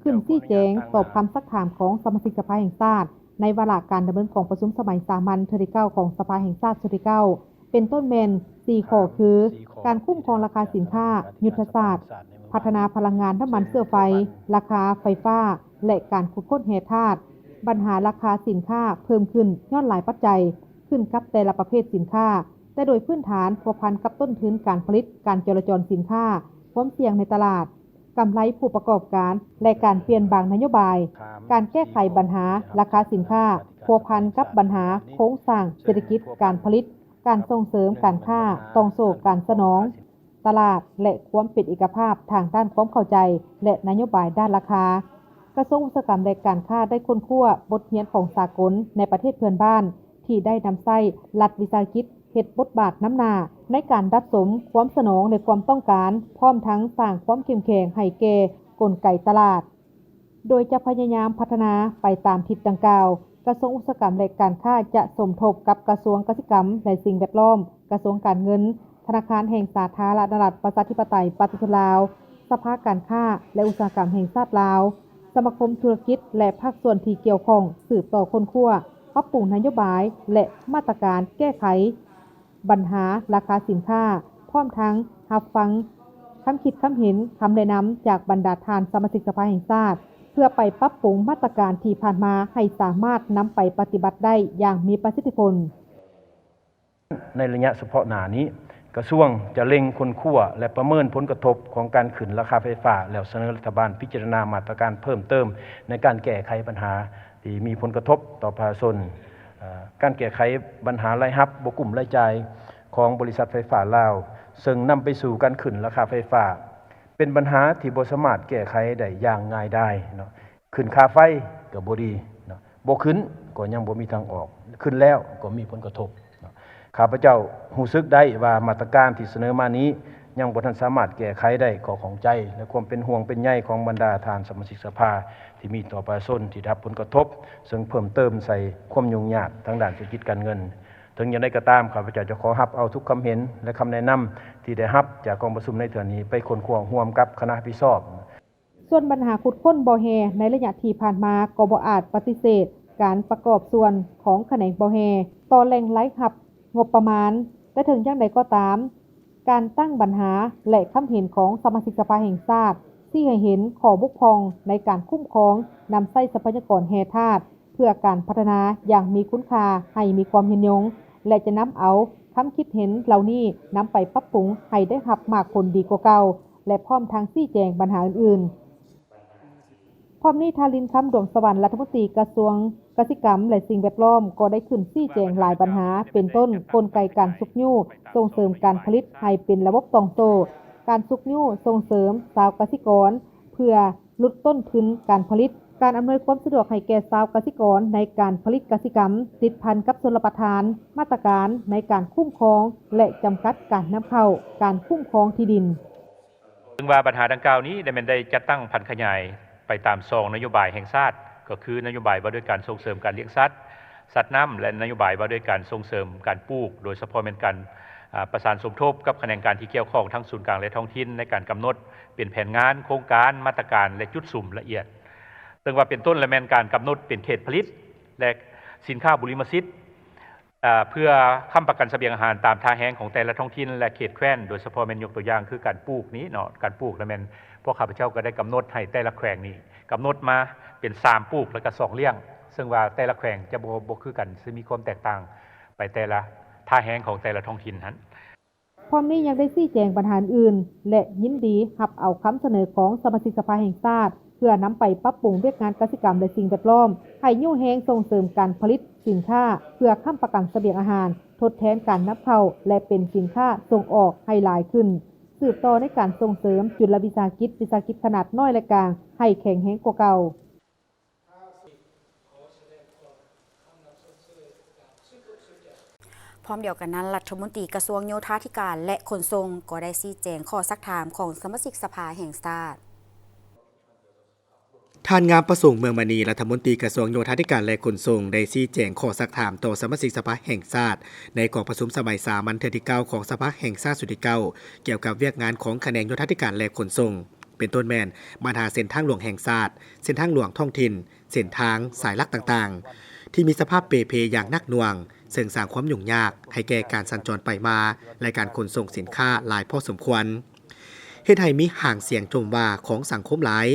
ຂຶ້ນຊີ້ແຈງຕອບຄຳຊັກຖາມຂອງສະມາຊິກສະພາແຫ່ງຊາດ ໃນວາລະການດຳເນີນກອງປະຊຸມສະໄໝສາມັນເທື່ອທີເກົ້າຂອງສະພາແຫ່ງຊາດຊຸດທີເກົ້າ ເປັນຕົ້ນແມ່ນສີ່ຂໍ້ຄື ການຄຸ້ມຄອງລາຄາສິນຄ້າ, ຍຸດທະສາດພັດທະນາພະລັງງານນ້ຳມັນເຊື້ອໄຟ, ລາຄາໄຟຟ້າ ແລະ ການຂຸດຄົ້ນແຮ່ທາດ, ບັນຫາລາຄາສິນຄ້າເພີ່ມຂຶ້ນຍ້ອນຫຼາຍປັດໄຈ ຂຶ້ນກັບແຕ່ລະປະເພດສິນຄ້າ, ແຕ່ໂດຍພື້ນຖານພົວພັນກັບຕົ້ນທຶນການຜະລິດ, ການຈໍລະຈອນສິນຄ້າ, ຄວາມສ່ຽງໃນຕະຫຼາດ, ກຳໄລຜູ້ປະກອບການ ແລະ ການປ່ຽນບາງນະໂຍບາຍ, ການແກ້ໄຂບັນຫາລາຄາສິນຄ້າ ພົວພັນກັບບັນຫາໂຄງສ້າງເສດຖະກິດການຜະລິດ, ການສົ່ງເສີມການຄ້າ, ຕ່ອງໂສ້ການສະໜອງຕະຫຼາດ ແລະ ຄວາມເປັນເອກະພາບທາງດ້ານຄວາມເຂົ້າໃຈ ແລະ ນະໂຍບາຍດ້ານລາຄາ. ກະຊວງອຸດສາຫະກຳ ແລະ ການຄ້າໄດ້ຄົ້ນຄວ້າບົດຮຽນຂອງສາກົນໃນປະເທດເພື່ອນບ້ານ ທີ່ໄດ້ນຳໃຊ້ລັດວິສາຫະກິດເຮັດບົດບາດນຳໜ້າໃນການດັບສົມຄວາມສະໜອງ ແລະ ຄວາມຕ້ອງການ, ພ້ອມທັງສ້າງຄວາມເຂັ້ມແຂງໃຫ້ແກ່ກົນໄກຕະຫຼາດ. ໂດຍຈະພະຍາຍາມພັດທະນາໄປຕາມທິດດັ່ງກ່າວ. ກະຊວງອຸດສາຫະກຳ ແລະ ການຄ້າຈະສົມທົບກັບກະຊວງກະສິກຳ ແລະ ສິ່ງແວດລ້ອມ, ກະຊວງການເງິນ, ທະນາຄານແຫ່ງສາທາລະນະລັດ ປະຊາທິປະໄຕ ປະຊາຊົນລາວ, ສະພາການຄ້າ ແລະ ອຸດສາຫະກຳແຫ່ງຊາດລາວ, ສະມາຄົມທຸລະກິດ ແລະ ພາກສ່ວນທີ່ກ່ຽວຂ້ອງ ສືບຕໍ່ຄົ້ນຄວ້າ, ປັບປຸງນະໂຍບາຍ ແລະ ມາດຕະການແກ້ໄຂ ບັນຫາລາຄາສິນຄ້າ, ພ້ອມທັງຮັບຟັງຄຳຄິດຄຳເຫັນ, ຄຳແນະນຳຈາກບັນດາທ່ານສະມາຊິກສະພາແຫ່ງຊາດ ເພື່ອໄປປັບປຸງມາດຕະການທີ່ຜ່ານມາໃຫ້ສາມາດນຳໄປປະຕິບັດໄດ້ຢ່າງມີປະສິດທິຜົນ. ໃນໄລຍະສະເພາະໜ້ານີ້, ກະຊວງຈະເລັ່ງຄົ້ນຄວ້າ ແລະ ປະເມີນຜົນກະທົບຂອງການຂຶ້ນລາຄາໄຟຟ້າ ແລ້ວສະເໜີລັດຖະບານພິຈາລະນາມາດຕະການເພີ່ມເຕີມໃນການແກ້ໄຂບັນຫາທີ່ມີຜົນກະທົບຕໍ່ປະຊາຊົນ. ການແກ້ໄຂບັນຫາລາຍຮັບບໍ່ກຸ້ມລາຍຈ່າຍຂອງບໍລິສັດໄຟຟ້າລາວ ເຊິ່ງນຳໄປສູ່ການຂຶ້ນລາຄາໄຟຟ້າ ເປັນບັນຫາທີ່ບໍ່ສາມາດແກ້ໄຂໄດ້ຢ່າງງ່າຍດາຍເນາະ. ຂຶ້ນຄ່າໄຟກໍບໍ່ດີເນາະ, ບໍ່ຂຶ້ນກໍຍັງບໍ່ມີທາງອອກ, ຂຶ້ນແລ້ວກໍມີຜົນກະທົບເນາະ. ຂ້າພະເຈົ້າຮູ້ສຶກໄດ້ວ່າມາດຕະການທີ່ສະເໜີມານີ້ ຍັງບໍ່ທັນສາມາດແກ້ໄຂໄດ້ຂໍ້ຂ້ອງໃຈ ແລະ ຄວາມເປັນຫ່ວງເປັນໃຍຂອງບັນດາທ່ານສະມາຊິກສະພາ ທີ່ມີຕໍ່ປະຊາຊົນທີ່ໄດ້ຮັບຜົນກະທົບ, ເຊິ່ງເພີ່ມເຕີມໃສ່ຄວາມຫຍຸ້ງຍາກທາງດ້ານເສດຖະກິດການເງິນ. ເຖິງຢ່າງໃດກໍຕາມ, ຂ້າພະເຈົ້າຈະຂໍຮັບເອົາທຸກຄຳເຫັນ ແລະ ຄຳແນະນຳທີ່ໄດ້ຮັບຈາກກອງປະຊຸມໃນເທື່ອນີ້ ໄປຄົ້ນຄວ້າຮ່ວມກັບຄະນະຮັບຜິດຊອບ. ສ່ວນບັນຫາຂຸດຄົ້ນບໍ່ແຮ່ໃນໄລຍະທີ່ຜ່ານມາກໍບໍ່ອາດປະຕິເສດການປະກອບສ່ວນຂອງຂະແໜງບໍ່ແຮ່ຕໍ່ແຫຼ່ງລາຍຮັບງົບປະມານ, ແຕ່ເຖິງຢ່າງໃດກໍຕາມ, ການຕັ້ງບັນຫາ ແລະ ຄຳເຫັນຂອງສະມາຊິກສະພາແຫ່ງຊາດ ຊີ້ໃຫ້ເຫັນຂໍ້ບົກຜ່ອງໃນການຄຸ້ມຄອງນຳໃຊ້ຊັບພະຍາກອນແຮ່ທາດ ເພື່ອການພັດທະນາຢ່າງມີຄຸນຄ່າໃຫ້ມີຄວາມຍືນຍົງ ແລະ ຈະນຳເອົາຄຳຄິດເຫັນເຫຼົ່ານີ້ນຳໄປປັບປຸງໃຫ້ໄດ້ຮັບໝາກຜົນດີກວ່າເກົ່າ ແລະ ພ້ອມທັງຊີ້ແຈງບັນຫາອື່ນໆ. ພ້ອມນີ້ ທ່ານ ລິນຄຳ ດວງສະຫວັນ ລັດຖະມົນຕີກະຊວງກະສິກຳ ແລະ ສິ່ງແວດລ້ອມ ກໍໄດ້ຂຶ້ນຊີ້ແຈງຫຼາຍບັນຫາ ເປັນຕົ້ນ ກົນໄກການຊຸກຍູ້ສົ່ງເສີມການຜະລິດໃຫ້ເປັນລະບົບຕ່ອງໂສ້, ການຊຸກຍູ້ສົ່ງເສີມຊາວກະສິກອນ ເພື່ອຫຼຸດຕົ້ນທຶນການຜະລິດ, ການອຳນວຍຄວາມສະດວກໃຫ້ແກ່ຊາວກະສິກອນໃນການຜະລິດກະສິກຳ ຕິດພັນກັບຊົນລະປະທານ, ມາດຕະການໃນການຄຸ້ມຄອງ ແລະ ຈຳກັດການນຳເຂົ້າ, ການຄຸ້ມຄອງທີ່ດິນ. ເຊິ່ງວ່າບັນຫາດັ່ງກ່າວນີ້ໄດ້ແມ່ນໄດ້ຈັດຕັ້ງຜັນຂະຫຍາຍໄປຕາມຊອງນະໂຍບາຍແຫ່ງຊາດ, ກໍຄືນະໂຍບາຍວ່າດ້ວຍການສົ່ງເສີມການລ້ຽງສັດ, ສັດນ້ຳ ແລະ ນະໂຍບາຍວ່າດ້ວຍການສົ່ງເສີມການປູກ, ໂດຍສະເພາະແມ່ນການ ອາ ປະສານສົມທົບກັບຂະແໜງການທີ່ກ່ຽວຂ້ອງທັງສູນກາງ ແລະ ທ້ອງຖິ່ນ ໃນການກຳນົດເປັນແຜນງານ, ໂຄງການ, ມາດຕະການ ແລະ ຈຸດສຸມລະອຽດ, ເຊິ່ງວ່າເປັນຕົ້ນລະແມ່ນການກຳນົດເປັນເຂດຜະລິດ ແລະ ສິນຄ້າບຸລິມະສິດ ເພື່ອຄ້ຳປະກັນສະບຽງອາຫານຕາມທ່າແຮງຂອງແຕ່ລະທ້ອງຖິ່ນ ແລະ ເຂດແຂວນ, ໂດຍສະເພາະແມ່ນຍົກຕົວຢ່າງຄືການປູກນີ້ເນາະ, ການປູກລະແມ່ນພວກຂ້າພະເຈົ້າກໍໄດ້ກຳນົດໃຫ້ແຕ່ລະແຂວງນີ້ ກຳນົດມາເປັນສາມປູກ ແລະ ກະສອງລ້ຽງ, ເຊິ່ງວ່າແຕ່ລະແຂວງຈະບໍ່ ບໍ່ຄືກັນ, ຊິມີຄວາມແຕກຕ່າງໄປແຕ່ລະທ່າແຮງຂອງແຕ່ລະທ້ອງຖິ່ນຫັ້ນ. ພ້ອມນີ້ຍັງໄດ້ຊີ້ແຈງບັນຫາອື່ນໆ ແລະ ຍິນດີຮັບເອົາຄຳສະເໜີຂອງສະມາຊິກສະພາແຫ່ງຊາດ ເພື່ອນຳໄປປັບປຸງວຽກງານກະສິກຳ ແລະ ສິ່ງແວດລ້ອມ, ໃຫ້ຍູ້ແຮງສົ່ງເສີມການຜະລິດສິນຄ້າ ເພື່ອຄ້ຳປະກັນສະບຽງອາຫານ, ທົດແທນການນຳເຂົ້າ ແລະ ເປັນສິນຄ້າສົ່ງອອກໃຫ້ຫຼາຍຂຶ້ນ, ສືບຕໍ່ໃນການສົ່ງເສີມຈຸລະວິສາຫະກິດ, ວິສາຫະກິດຂະໜາດນ້ອຍ ແລະ ກາງ ໃຫ້ແຂງແຮງກວ່າເກົ່າ. ພ້ອມດຽວກັນນັ້ນ, ລັດຖະມົນຕີກະຊວງໂຍທາທິການ ແລະ ຂົນສົ່ງ ກໍໄດ້ຊີ້ແຈງຂໍ້ຊັກຖາມຂອງສະມາຊິກສະພາແຫ່ງຊາດ. ທ່ານ ງາມປະສົງ ເມືອງມະນີ ລັດຖະມົນຕີກະຊວງໂຍທາທິການ ແລະ ຂົນສົ່ງ ໄດ້ຊີ້ແຈງຂໍ້ຊັກຖາມຕໍ່ສະມາຊິກສະພາແຫ່ງຊາດ ໃນກອງປະຊຸມສະໄໝສາມັນເທື່ອທີເກົ້າຂອງສະພາແຫ່ງຊາດຊຸດທີເກົ້າ ກ່ຽວກັບວຽກງານຂອງຂະແໜງໂຍທາທິການ ແລະ ຂົນສົ່ງ ເປັນຕົ້ນແມ່ນບັນຫາເສັ້ນທາງຫຼວງແຫ່ງຊາດ, ເສັ້ນທາງຫຼວງທ້ອງຖິ່ນ, ເສັ້ນທາງສາຍຫຼັກຕ່າງໆ ທີ່ມີສະພາບເປ່ເພຢ່າງໜັກໜ່ວງ, ເຊິ່ງສ້າງຄວາມຫຍຸ້ງຍາກໃຫ້ແກ່ການສັນຈອນໄປມາ ແລະ ການຂົນສົ່ງສິນຄ້າຫຼາຍພໍສົມຄວນ, ເຮັດໃຫ້ມີຫາງສຽງຊົມວ່າຂອງສັງຄົມຫຼາຍ,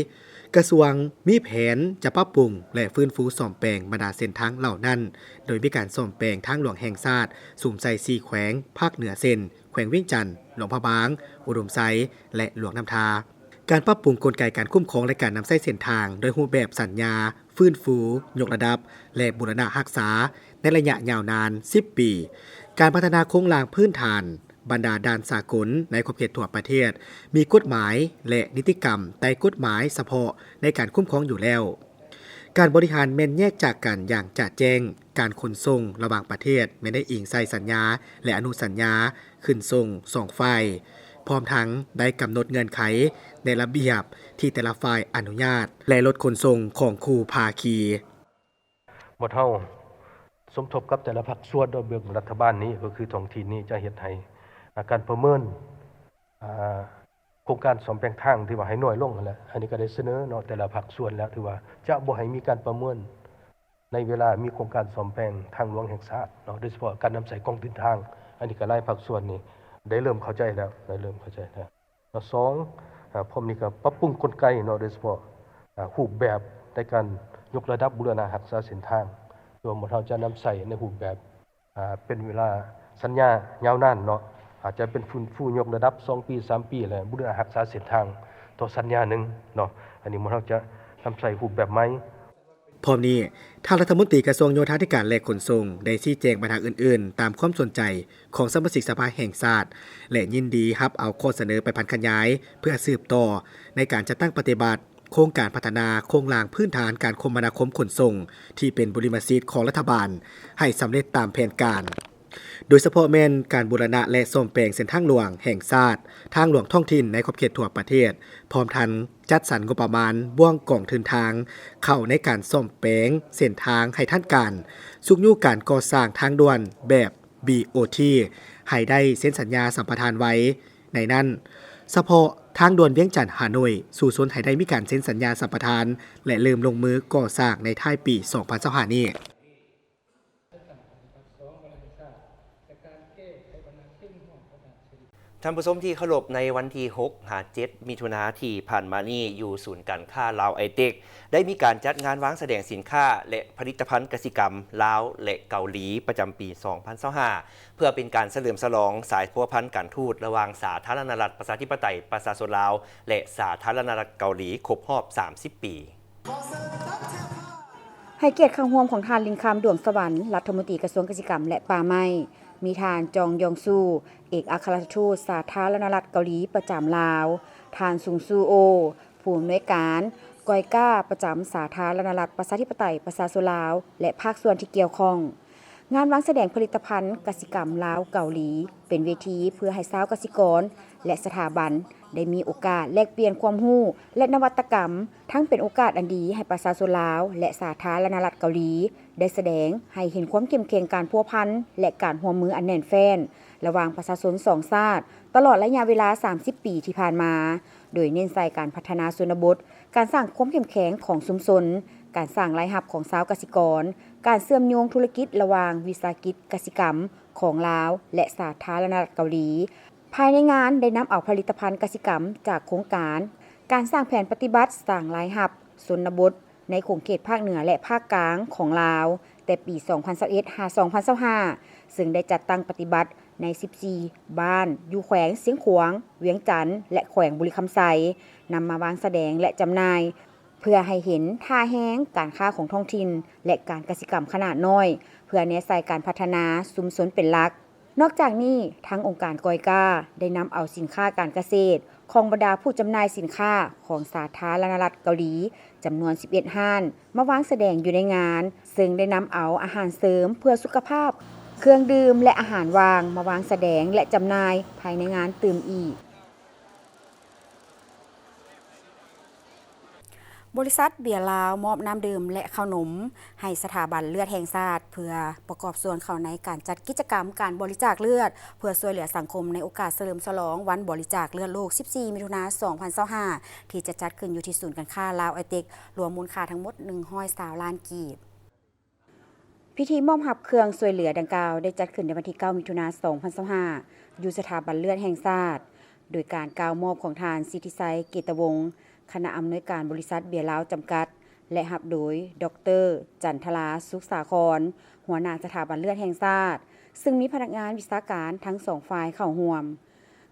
ກະຊວງມີແຜນຈະປັບປຸງ ແລະ ຟື້ນຟູສ້ອມແປງບັນດາເສັ້ນທາງເຫຼົ່ານັ້ນ, ໂດຍມີການສ້ອມແປງທາງຫຼວງແຫ່ງຊາດ ສຸມໃສ່ສີ່ແຂວງພາກເໜືອ ເຊັ່ນ ແຂວງວຽງຈັນ, ຫຼວງພະບາງ, ອຸດົມໄຊ ແລະ ຫຼວງນ້ຳທາ. ການປັບປຸງກົນໄກການຄຸ້ມຄອງ ແລະ ການນຳໃຊ້ເສັ້ນທາງ ດ້ວຍຮູບແບບສັນຍາ, ຟື້ນຟູ, ຍົກລະດັບ ແລະ ບູລະນະຮັກສາ ໃນໄລຍະຍາວນານສິບປີ. ການພັດທະນາໂຄງລ່າງພື້ນຖານ ບັນດາດ່ານສາກົນໃນຂອບເຂດທົ່ວປະເທດ ມີກົດໝາຍ ແລະ ນິຕິກຳໃຕ້ກົດໝາຍສະເພາະໃນການຄຸ້ມຄອງຢູ່ແລ້ວ. ການບໍລິຫານແມ່ນແຍກຈາກກັນຢ່າງຈະແຈ້ງ. ການຂົນສົ່ງລະຫວ່າງປະເທດແມ່ນໄດ້ອີງໃສ່ສັນຍາ ແລະ ອະນຸສັນຍາ ຂຶ້ນສົ່ງສອງຝ່າຍ, ພ້ອມທັງໄດ້ກຳນົດເງື່ອນໄຂໃນລະບຽບທີ່ແຕ່ລະຝ່າຍອະນຸຍາດ ແລະ ລົດຂົນສົ່ງຂອງຄູ່ພາຄີ. ໝົດເຮົາສົມທົບກັບແຕ່ລະພາກສ່ວນ ໂດຍເບື້ອງລັດຖະບານນີ້ ກໍຄືທ້ອງຖິ່ນນີ້ຈະເຮັດໃຫ້ ອາ ການປະເມີນ ອາ ໂຄງການສ້ອມແປງທາງທີ່ວ່າໃຫ້ນ້ອຍລົງຫັ້ນແຫຼະ. ອັນນີ້ກໍໄດ້ສະເໜີເນາະ ແຕ່ລະພາກສ່ວນແລ້ວ ທີ່ວ່າຈະບໍ່ໃຫ້ມີການປະເມີນ ໃນເວລາມີໂຄງການສ້ອມແປງທາງຫຼວງແຫ່ງຊາດເນາະ ໂດຍສະເພາະການນຳໃຊ້ກອງທຶນທາງ. ອັນນີ້ກໍຫຼາຍພາກສ່ວນນີ້ໄດ້ເລີ່ມເຂົ້າໃຈແລ້ວ ໄດ້ເລີ່ມເຂົ້າໃຈແລ້ວ. ແລະ ສອງ ອາ ພ້ອມນີ້ກໍປັບປຸງກົນໄກເນາະ ໂດຍສະເພາະ ອາ ຮູບແບບໃນການຍົກລະດັບບູລະນະຮັກສາເສັ້ນທາງ ທີ່ວ່າໝູ່ເຮົາຈະນຳໃຊ້ໃນຮູບແບບ ອາ ເປັນເວລາສັນຍາຍາວນານເນາະ ອາດຈະເປັນຟື້ນຟູຍົກລະດັບສອງປີ ສາມປີ ແລະ ບູລະນະຮັກສາເສັ້ນທາງຕໍ່ສັນຍາໜຶ່ງເນາະ. ອັນນີ້ໝູ່ເຮົາຈະນຳໃຊ້ຮູບແບບໃໝ່. ພ້ອມນີ້, ທ່ານລັດຖະມົນຕີກະຊວງໂຍທາທິການ ແລະ ຂົນສົ່ງ ໄດ້ຊີ້ແຈງບັນຫາອື່ນໆ ຕາມຄວາມສົນໃຈຂອງສະມາຊິກສະພາແຫ່ງຊາດ ແລະ ຍິນດີຮັບເອົາຂໍ້ສະເໜີໄປຜັນຂະຫຍາຍ ເພື່ອສືບຕໍ່ໃນການຈັດຕັ້ງປະຕິບັດໂຄງການພັດທະນາໂຄງລ່າງພື້ນຖານການຄົມມະນາຄົມຂົນສົ່ງ ທີ່ເປັນບຸລິມະສິດຂອງລັດຖະບານ ໃຫ້ສຳເລັດຕາມແຜນການ. ໂດຍສະເພາະແມ່ນການບູລະນະ ແລະ ສ້ອມແປງເສັ້ນທາງຫຼວງແຫ່ງຊາດ, ທາງຫຼວງທ້ອງຖິ່ນໃນຂອບເຂດທົ່ວປະເທດ, ພ້ອມທັງຈັດສັນງົບປະມານບ່ວງກອງທຶນທາງເຂົ້າໃນການສ້ອມແປງເສັ້ນທາງໃຫ້ທັນການ, ຊຸກຍູ້ການກໍ່ສ້າງທາງດ່ວນແບບ ບີໂອທີ ໃຫ້ໄດ້ເຊັນສັນຍາສຳປະທານໄວ. ໃນນັ້ນ, ສະເພາະທາງດ່ວນວຽງຈັນ-ຮ່າໂນ້ຍ ສູ້ຊົນໃຫ້ໄດ້ມີການເຊັນສັນຍາສຳປະທານ ແລະ ເລີ່ມລົງມືກໍ່ສ້າງໃນທ້າຍປີສອງພັນຊາວຫ້ານີ້. ທ່ານຜູ້ຊົມທີ່ເຄົາລົບ, ໃນວັນທີຫົກຫາເຈັດມິຖຸນາທີ່ຜ່ານມານີ້ ຢູ່ສູນການຄ້າລາວໄອເຕັກ ໄດ້ມີການຈັດງານວາງສະແດງສິນຄ້າ ແລະ ຜະລິດຕະພັນກະສິກຳລາວ ແລະ ເກົາຫຼີ ປະຈຳປີສອງພັນຊາວຫ້າ ເພື່ອເປັນການສະເຫຼີມສະຫຼອງສາຍພົວພັນການທູດລະຫວ່າງສາທາລະນະລັດປະຊາທິປະໄຕປະຊາຊົນລາວ ແລະ ສາທາລະນະລັດເກົາຫຼີ ຄົບຮອບສາມສິບປີ. ໃຫ້ກຽດເຂົ້າຮ່ວມຂອງທ່ານ ລິນຄຳ ດວງສະຫວັນ ລັດຖະມົນຕີກະຊວງກະສິກຳ ແລະ ປ່າໄມ້, ມີທ່ານ ຈອງ ຢອງຊູ ເອກອັກຄະລັດທູດສາທາລະນະລັດເກົາຫຼີປະຈຳລາວ, ທ່ານ ຊຸງ ຊູໂອ ຜູ້ອຳນວຍການກອຍກາປະຈຳສາທາລະນະລັດປະຊາທິປະໄຕປະຊາຊົນລາວ ແລະ ພາກສ່ວນທີ່ກ່ຽວຂ້ອງ. ງານວາງສະແດງຜະລິດຕະພັນກະສິກຳລາວ-ເກົາຫຼີ ເປັນເວທີເພື່ອໃຫ້ຊາວກະສິກອນ ແລະ ສະຖາບັນ ໄດ້ມີໂອກາດແລກປ່ຽນຄວາມຮູ້ ແລະ ນະວັດຕະກຳ, ທັງເປັນໂອກາດອັນດີໃຫ້ປະຊາຊົນລາວ ແລະ ສາທາລະນະລັດເກົາຫຼີ ໄດ້ສະແດງໃຫ້ເຫັນຄວາມເຂັ້ມແຂງການພົວພັນ ແລະ ການຮ່ວມມືອັນແໜ້ນແຟ້ນ ລະຫວ່າງປະຊາຊົນສອງຊາດ ຕະຫຼອດໄລຍະເວລາສາມສິບປີທີ່ຜ່ານມາ, ໂດຍເນັ້ນໃສ່ການພັດທະນາຊົນນະບົດ, ການສ້າງຄວາມເຂັ້ມແຂງຂອງຊຸມຊົນ, ການສ້າງລາຍຮັບຂອງຊາວກະສິກອນ, ການເຊື່ອມໂຍງທຸລະກິດລະຫວ່າງວິສາຫະກິດກະສິກຳຂອງລາວ ແລະ ສາທາລະນະລັດເກົາຫຼີ. ພາຍໃນງານໄດ້ນຳເອົາຜະລິດຕະພັນກະສິກຳຈາກໂຄງການ ການສ້າງແຜນປະຕິບັດສ້າງລາຍຮັບຊົນນະບົດ ໃນຂົງເຂດພາກເໜືອ ແລະ ພາກກາງຂອງລາວ ແຕ່ປີສອງພັນຊາວເອັດ ຫາ ສອງພັນຊາວຫ້າ ເຊິ່ງໄດ້ຈັດຕັ້ງປະຕິບັດໃນສິບສີ່ບ້ານ ຢູ່ແຂວງຊຽງຂວາງ, ວຽງຈັນ ແລະ ແຂວງບໍລິຄຳໄຊ ນຳມາວາງສະແດງ ແລະ ຈຳໜ່າຍ ເພື່ອໃຫ້ເຫັນທ່າແຮງການຄ້າຂອງທ້ອງຖິ່ນ ແລະ ການກະສິກຳຂະໜາດນ້ອຍ ເພື່ອແນໃສ່ການພັດທະນາຊຸມຊົນເປັນຫຼັກ. ນອກຈາກນີ້, ທາງອົງການກອຍກາໄດ້ນຳເອົາສິນຄ້າການກະເສດຂອງບັນດາຜູ້ຈຳໜ່າຍສິນຄ້າຂອງສາທາລະນະລັດເກົາຫຼີ ຈຳນວນສິບເອັດຮ້ານ ມາວາງສະແດງຢູ່ໃນງານ, ເຊິ່ງໄດ້ນຳເອົາອາຫານເສີມເພື່ອສຸຂະພາບ, ເຄື່ອງດື່ມ ແລະ ອາຫານຫວ່າງ ມາວາງສະແດງ ແລະ ຈຳໜ່າຍພາຍໃນງານຕື່ມອີກ. ບໍລິສັດເບຍລາວມອບນ້ຳດື່ມ ແລະ ເຂົ້າໜົມໃຫ້ສະຖາບັນເລືອດແຫ່ງຊາດ ເພື່ອປະກອບສ່ວນເຂົ້າໃນການຈັດກິດຈະກຳການບໍລິຈາກເລືອດ ເພື່ອຊ່ວຍເຫຼືອສັງຄົມໃນໂອກາດສະເຫຼີມສະຫຼອງວັນບໍລິຈາກເລືອດໂລກ ສິບສີ່ ມິຖຸນາ ສອງພັນຊາວຫ້າ ທີ່ຈະຈັດຂຶ້ນຢູ່ທີ່ສູນການຄ້າລາວໄອເຕັກ ລວມມູນຄ່າທັງໝົດ ໜຶ່ງຮ້ອຍຊາວລ້ານກີບ. ພິທີມອບຮັບເຄື່ອງຊ່ວຍເຫຼືອດັ່ງກ່າວ ໄດ້ຈັດຂຶ້ນໃນວັນທີເກົ້າ ມິຖຸນາ ສອງພັນຊາວຫ້າ ຢູ່ສະຖາບັນເລືອດແຫ່ງຊາດ ໂດຍການກ່າວມອບຂອງທ່ານ ສິດທິໄຊ ເກດຕະວົງ ຄະນະອຳນວຍການບໍລິສັດເບຍລາວຈຳກັດ ແລະ ຮັບໂດຍ ດອກເຕີ ຈັນທະລາ ສຸກສາຄອນ ຫົວໜ້າສະຖາບັນເລືອດແຫ່ງຊາດ, ຊຶ່ງມີພະນັກງານວິຊາການທັງສອງຝ່າຍເຂົ້າຮ່ວມ.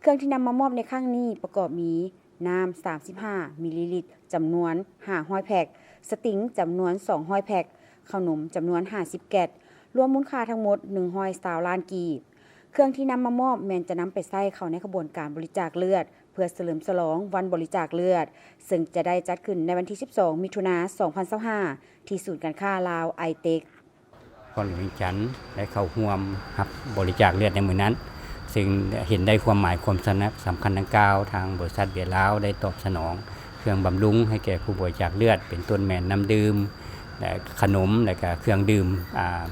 ເຄື່ອງທີ່ນຳມາມອບໃນຄັ້ງນີ້ປະກອບມີ ນ້ຳສາມສິບຫ້າມິລລີລິດ ຈຳນວນຫ້າຮ້ອຍແພັກ, ສະຕິງ ຈຳນວນສອງຮ້ອຍແພັກ, ເຂົ້າໜົມ ຈຳນວນຫ້າສິບແກັດ, ລວມມູນຄ່າທັງໝົດໜຶ່ງຮ້ອຍຊາວລ້ານກີບ. ເຄື່ອງທີ່ນຳມາມອບແມ່ນຈະນຳໄປໃຊ້ເຂົ້າໃນຂະບວນການບໍລິຈາກເລືອດ ເພື່ອສະເຫຼີມສະຫຼອງວັນບໍລິຈາກເລືອດ, ເຊິ່ງຈະໄດ້ຈັດຂຶ້ນໃນວັນທີສິບສອງ ມິຖຸນາ ສອງພັນຊາວຫ້າ ທີ່ສູນການຄ້າລາວໄອເຕັກ. ຄອນຫຼວງວຽງຈັນໄດ້ເຂົ້າຮ່ວມຮັບບໍລິຈາກເລືອດໃນມື້ນັ້ນ, ເຊິ່ງເຫັນໄດ້ຄວາມໝາຍຄວາມສຳຄັນດັ່ງກ່າວ, ທາງບໍລິສັດເບຍລາວໄດ້ຕອບສະໜອງເຄື່ອງບຳລຸງໃຫ້ແກ່ຜູ້ບໍລິຈາກເລືອດ ເປັນຕົ້ນແມ່ນນ້ຳດື່ມ ແລະ ຂະໜົມ ແລະ ກະເຄື່ອງດື່ມ ອ່າ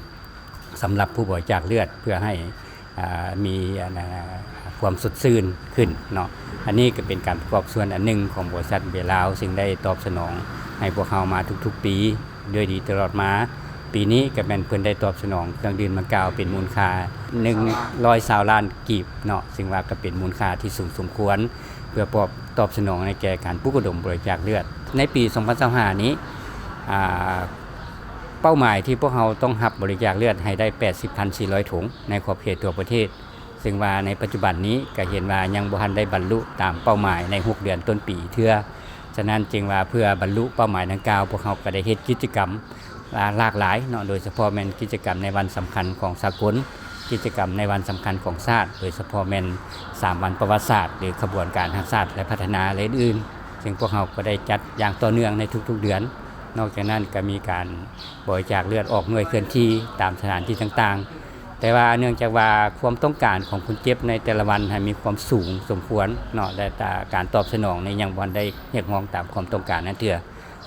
ສຳລັບຜູ້ບໍລິຈາກເລືອດ ເພື່ອໃຫ້ ອ່າ ມີ ອ່າ ຄວາມສົດຊື່ນຂຶ້ນເນາະ. ອັນນີ້ກໍເປັນການປະກອບສ່ວນອັນໜຶ່ງຂອງບໍລິສັດເບຍລາວ ເຊິ່ງໄດ້ຕອບສະໜອງໃຫ້ພວກເຮົາມາທຸກໆປີດ້ວຍດີຕະຫຼອດມາ. ປີນີ້ກໍແມ່ນເພິ່ນໄດ້ຕອບສະໜອງເຄື່ອງດື່ມດັ່ງກ່າວເປັນມູນຄ່າໜຶ່ງຮ້ອຍຊາວລ້ານກີບເນາະ, ເຊິ່ງວ່າກໍເປັນມູນຄ່າທີ່ສູງສົມຄວນ ເພື່ອປອບ ຕອບສະໜອງໃຫ້ແກ່ການປຸກລະດົມບໍລິຈາກເລືອດ. ໃນປີສອງພັນຊາວຫ້ານີ້ ອ່າ ເປົ້າໝາຍທີ່ພວກເຮົາຕ້ອງຮັບບໍລິຈາກເລືອດໃຫ້ໄດ້ແປດສິບພັນສີ່ຮ້ອຍຖົງໃນຂອບເຂດທົ່ວປະເທດ, ເຊິ່ງວ່າໃນປັດຈຸບັນນີ້ກໍເຫັນວ່າຍັງບໍ່ທັນໄດ້ບັນລຸຕາມເປົ້າໝາຍໃນຫົກເດືອນຕົ້ນປີເທື່ອ. ສະນັ້ນຈຶ່ງວ່າເພື່ອບັນລຸເປົ້າໝາຍດັ່ງກ່າວ, ພວກເຮົາກໍໄດ້ເຮັດກິດຈະກຳ ຫຼາກຫຼາຍເນາະ, ໂດຍສະເພາະແມ່ນກິດຈະກຳໃນວັນສຳຄັນຂອງສາກົນ, ກິດຈະກຳໃນວັນສຳຄັນຂອງຊາດ, ໂດຍສະເພາະແມ່ນສາມວັນປະຫວັດສາດ ຫຼື ຂະບວນການຮັກຊາດ ແລະ ພັດທະນາ ແລະ ອື່ນໆ, ເຊິ່ງພວກເຮົາກໍໄດ້ຈັດຢ່າງຕໍ່ເນື່ອງໃນທຸກໆເດືອນ. ນອກຈາກນັ້ນກໍມີການບໍລິຈາກເລືອດອອກໜ່ວຍເຄື່ອນທີ່ຕາມສະຖານທີ່ຕ່າງໆ, ແຕ່ວ່າເນື່ອງຈາກວ່າຄວາມຕ້ອງການຂອງຄົນເຈັບໃນແຕ່ລະວັນໃຫ້ມີຄວາມສູງສົມຄວນເນາະ ແລະ ການຕອບສະໜອງນີ້ຍັງບໍ່ທັນໄດ້ຮຽກຮ້ອງຕາມຄວາມຕ້ອງການນັ້ນເທື່ອ.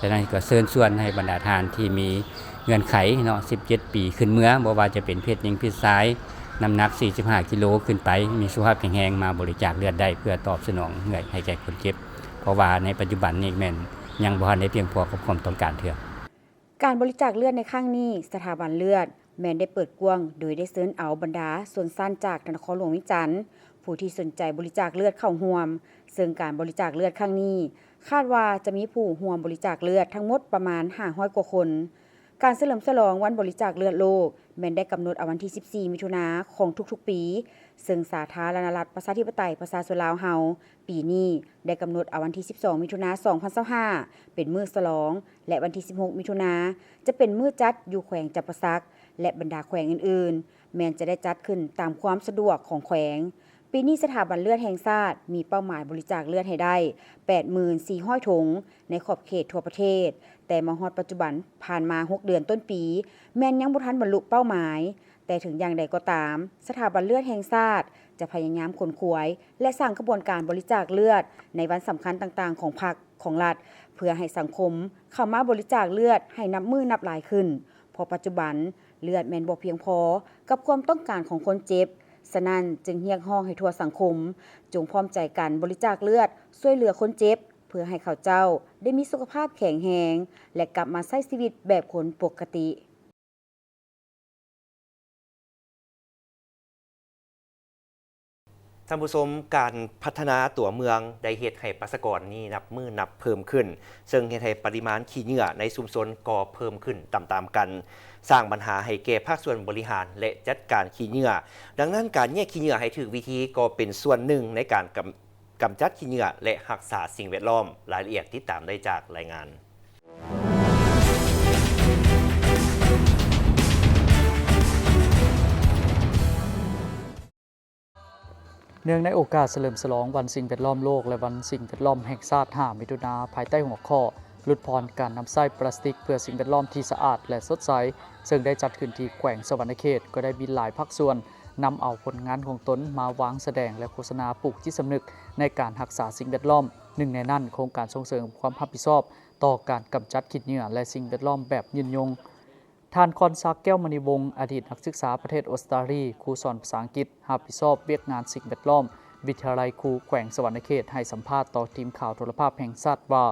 ສະນັ້ນກໍເຊີນຊວນໃຫ້ບັນດາທ່ານທີ່ມີເງື່ອນໄຂເນາະ ສິບເຈັດປີຂຶ້ນເມືອ, ບໍ່ວ່າຈະເປັນເພດຍິງເພດຊາຍ, ນ້ຳໜັກສີ່ສິບຫ້າກິໂລຂຶ້ນໄປ, ມີສຸຂະພາບແຂງແຮງ ມາບໍລິຈາກເລືອດໄດ້ ເພື່ອຕອບສະໜອງເຫື່ອຍໃຫ້ແກ່ຄົນເຈັບ, ເພາະວ່າໃນປັດຈຸບັນນີ້ແມ່ນຍັງບໍ່ທັນໄດ້ພຽງພໍກັບຄວາມຕ້ອງການເທື່ອ. ການບໍລິຈາກເລືອດໃນຄັ້ງນີ້, ສະຖາບັນເລືອດແມ່ນໄດ້ເປີດກວ້າງ ໂດຍໄດ້ເຊີນເອົາບັນດາຊົນຊັ້ນຈາກນະຄອນຫຼວງວຽງຈັນ ຜູ້ທີ່ສົນໃຈບໍລິຈາກເລືອດເຂົ້າຮ່ວມ, ເຊິ່ງການບໍລິຈາກເລືອດຄັ້ງນີ້ ຄາດວ່າຈະມີຜູ້ຮ່ວມບໍລິຈາກເລືອດທັງໝົດປະມານຫ້າຮ້ອຍກວ່າຄົນ. ການສະເຫຼີມສະຫຼອງວັນບໍລິຈາກເລືອດໂລກ ແມ່ນໄດ້ກຳນົດເອົາວັນທີສິບສີ່ ມິຖຸນາຂອງທຸກໆປີ, ເຊິ່ງສາທາລະນະລັດ ປະຊາທິປະໄຕ ປະຊາຊົນລາວເຮົາ ປີນີ້ໄດ້ກຳນົດເອົາວັນທີສິບສອງ ມິຖຸນາ ສອງພັນຊາວຫ້າ ເປັນມື້ສະຫຼອງ ແລະ ວັນທີສິບຫົກ ມິຖຸນາ ຈະເປັນມື້ຈັດຢູ່ແຂວງຈຳປາສັກ ແລະ ບັນດາແຂວງອື່ນໆ ແມ່ນຈະໄດ້ຈັດຂຶ້ນຕາມຄວາມສະດວກຂອງແຂວງ. ປີນີ້ສະຖາບັນເລືອດແຫ່ງຊາດມີເປົ້າໝາຍບໍລິຈາກເລືອດໃຫ້ໄດ້ ແປດໝື່ນສີ່ຮ້ອຍຖົງ ໃນຂອບເຂດທົ່ວປະເທດ, ແຕ່ມາຮອດປັດຈຸບັນ ຜ່ານມາຫົກເດືອນຕົ້ນປີ ແມ່ນຍັງບໍ່ທັນບັນລຸເປົ້າໝາຍ. ແຕ່ເຖິງຢ່າງໃດກໍຕາມ, ສະຖາບັນເລືອດແຫ່ງຊາດຈະພະຍາຍາມຂົນຂວາຍ ແລະ ສ້າງຂະບວນການບໍລິຈາກເລືອດໃນວັນສຳຄັນຕ່າງໆຂອງພັກ, ຂອງລັດ, ເພື່ອໃຫ້ສັງຄົມເຂົ້າມາບໍລິຈາກເລືອດໃຫ້ນັບມື້ນັບຫຼາຍຂຶ້ນ, ເພາະປັດຈຸບັນເລືອດແມ່ນບໍ່ພຽງພໍກັບຄວາມຕ້ອງການຂອງຄົນເຈັບ. ສະນັ້ນຈຶ່ງຮຽກຮ້ອງໃຫ້ທົ່ວສັງຄົມຈົ່ງພ້ອມໃຈກັນບໍລິຈາກເລືອດຊ່ວຍເຫຼືອຄົນເຈັບ, ເພື່ອໃຫ້ເຂົາເຈົ້າໄດ້ມີສຸຂະພາບແຂງແຮງ ແລະ ກັບມາໃຊ້ຊີວິດແບບຄົນປົກກະຕິ. ທ່ານຜູ້ຊົມ, ການພັດທະນາຕົວເມືອງໄດ້ເຮັດໃຫ້ປະຊາກອນນີ້ນັບມື້ນັບເພີ່ມຂຶ້ນ, ເຊິ່ງເຮັດໃຫ້ປະລິມານຂີ້ເຫຍື້ອໃນຊຸມຊົນກໍເພີ່ມຂຶ້ນຕາມໆກັນ, ສ້າງບັນຫາໃຫ້ແກ່ພາກສ່ວນບໍລິຫານ ແລະ ຈັດການຂີ້ເຫຍື້ອ. ດັ່ງນັ້ນ, ການແຍກຂີ້ເຫຍື້ອໃຫ້ຖືກວິທີກໍເປັນສ່ວນໜຶ່ງໃນການກຳ ກຳຈັດຂີ້ເຫຍື້ອ ແລະ ຮັກສາສິ່ງແວດລ້ອມ. ລາຍລະອຽດຕິດຕາມໄດ້ຈາກລາຍງານ. ເນື່ອງໃນໂອກາດສະເຫຼີມສະຫຼອງວັນສິ່ງແວດລ້ອມໂລກ ແລະ ວັນສິ່ງແວດລ້ອມແຫ່ງຊາດ ຫ້າ ມິຖຸນາ, ພາຍໃຕ້ຫົວຂໍ້ ຫຼຸດຜ່ອນການນຳໃຊ້ປລາສຕິກເພື່ອສິ່ງແວດລ້ອມທີ່ສະອາດ ແລະ ສົດໃສ, ເຊິ່ງໄດ້ຈັດຂຶ້ນທີ່ແຂວງສະຫວັນນະເຂດ, ກໍໄດ້ມີຫຼາຍພາກສ່ວນ ນຳເອົາຜົນງານຂອງຕົນມາວາງສະແດງ ແລະ ໂຄສະນາປູກຈິດສຳນຶກໃນການຮັກສາສິ່ງແວດລ້ອມ, ໜຶ່ງໃນນັ້ນ ໂຄງການສົ່ງເສີມຄວາມຮັບຜິດຊອບຕໍ່ການກຳຈັດຂີ້ເຫຍື້ອ ແລະ ສິ່ງແວດລ້ອມແບບຍືນຍົງ. ທ່ານ ຄອນສັກ ແກ້ວມະນີວົງ, ອະດີດນັກສຶກສາປະເທດອົດສະຕາລີ, ຄູສອນພາສາອັງກິດ, ຮັບຜິດຊອບວຽກງານສິ່ງແວດລ້ອມ ວິທະຍາໄລຄູແຂວງສະຫວັນນະເຂດ, ໃຫ້ສຳພາດຕໍ່ທີມຂ່າວໂທລະພາບແຫ່ງຊາດວ່າ,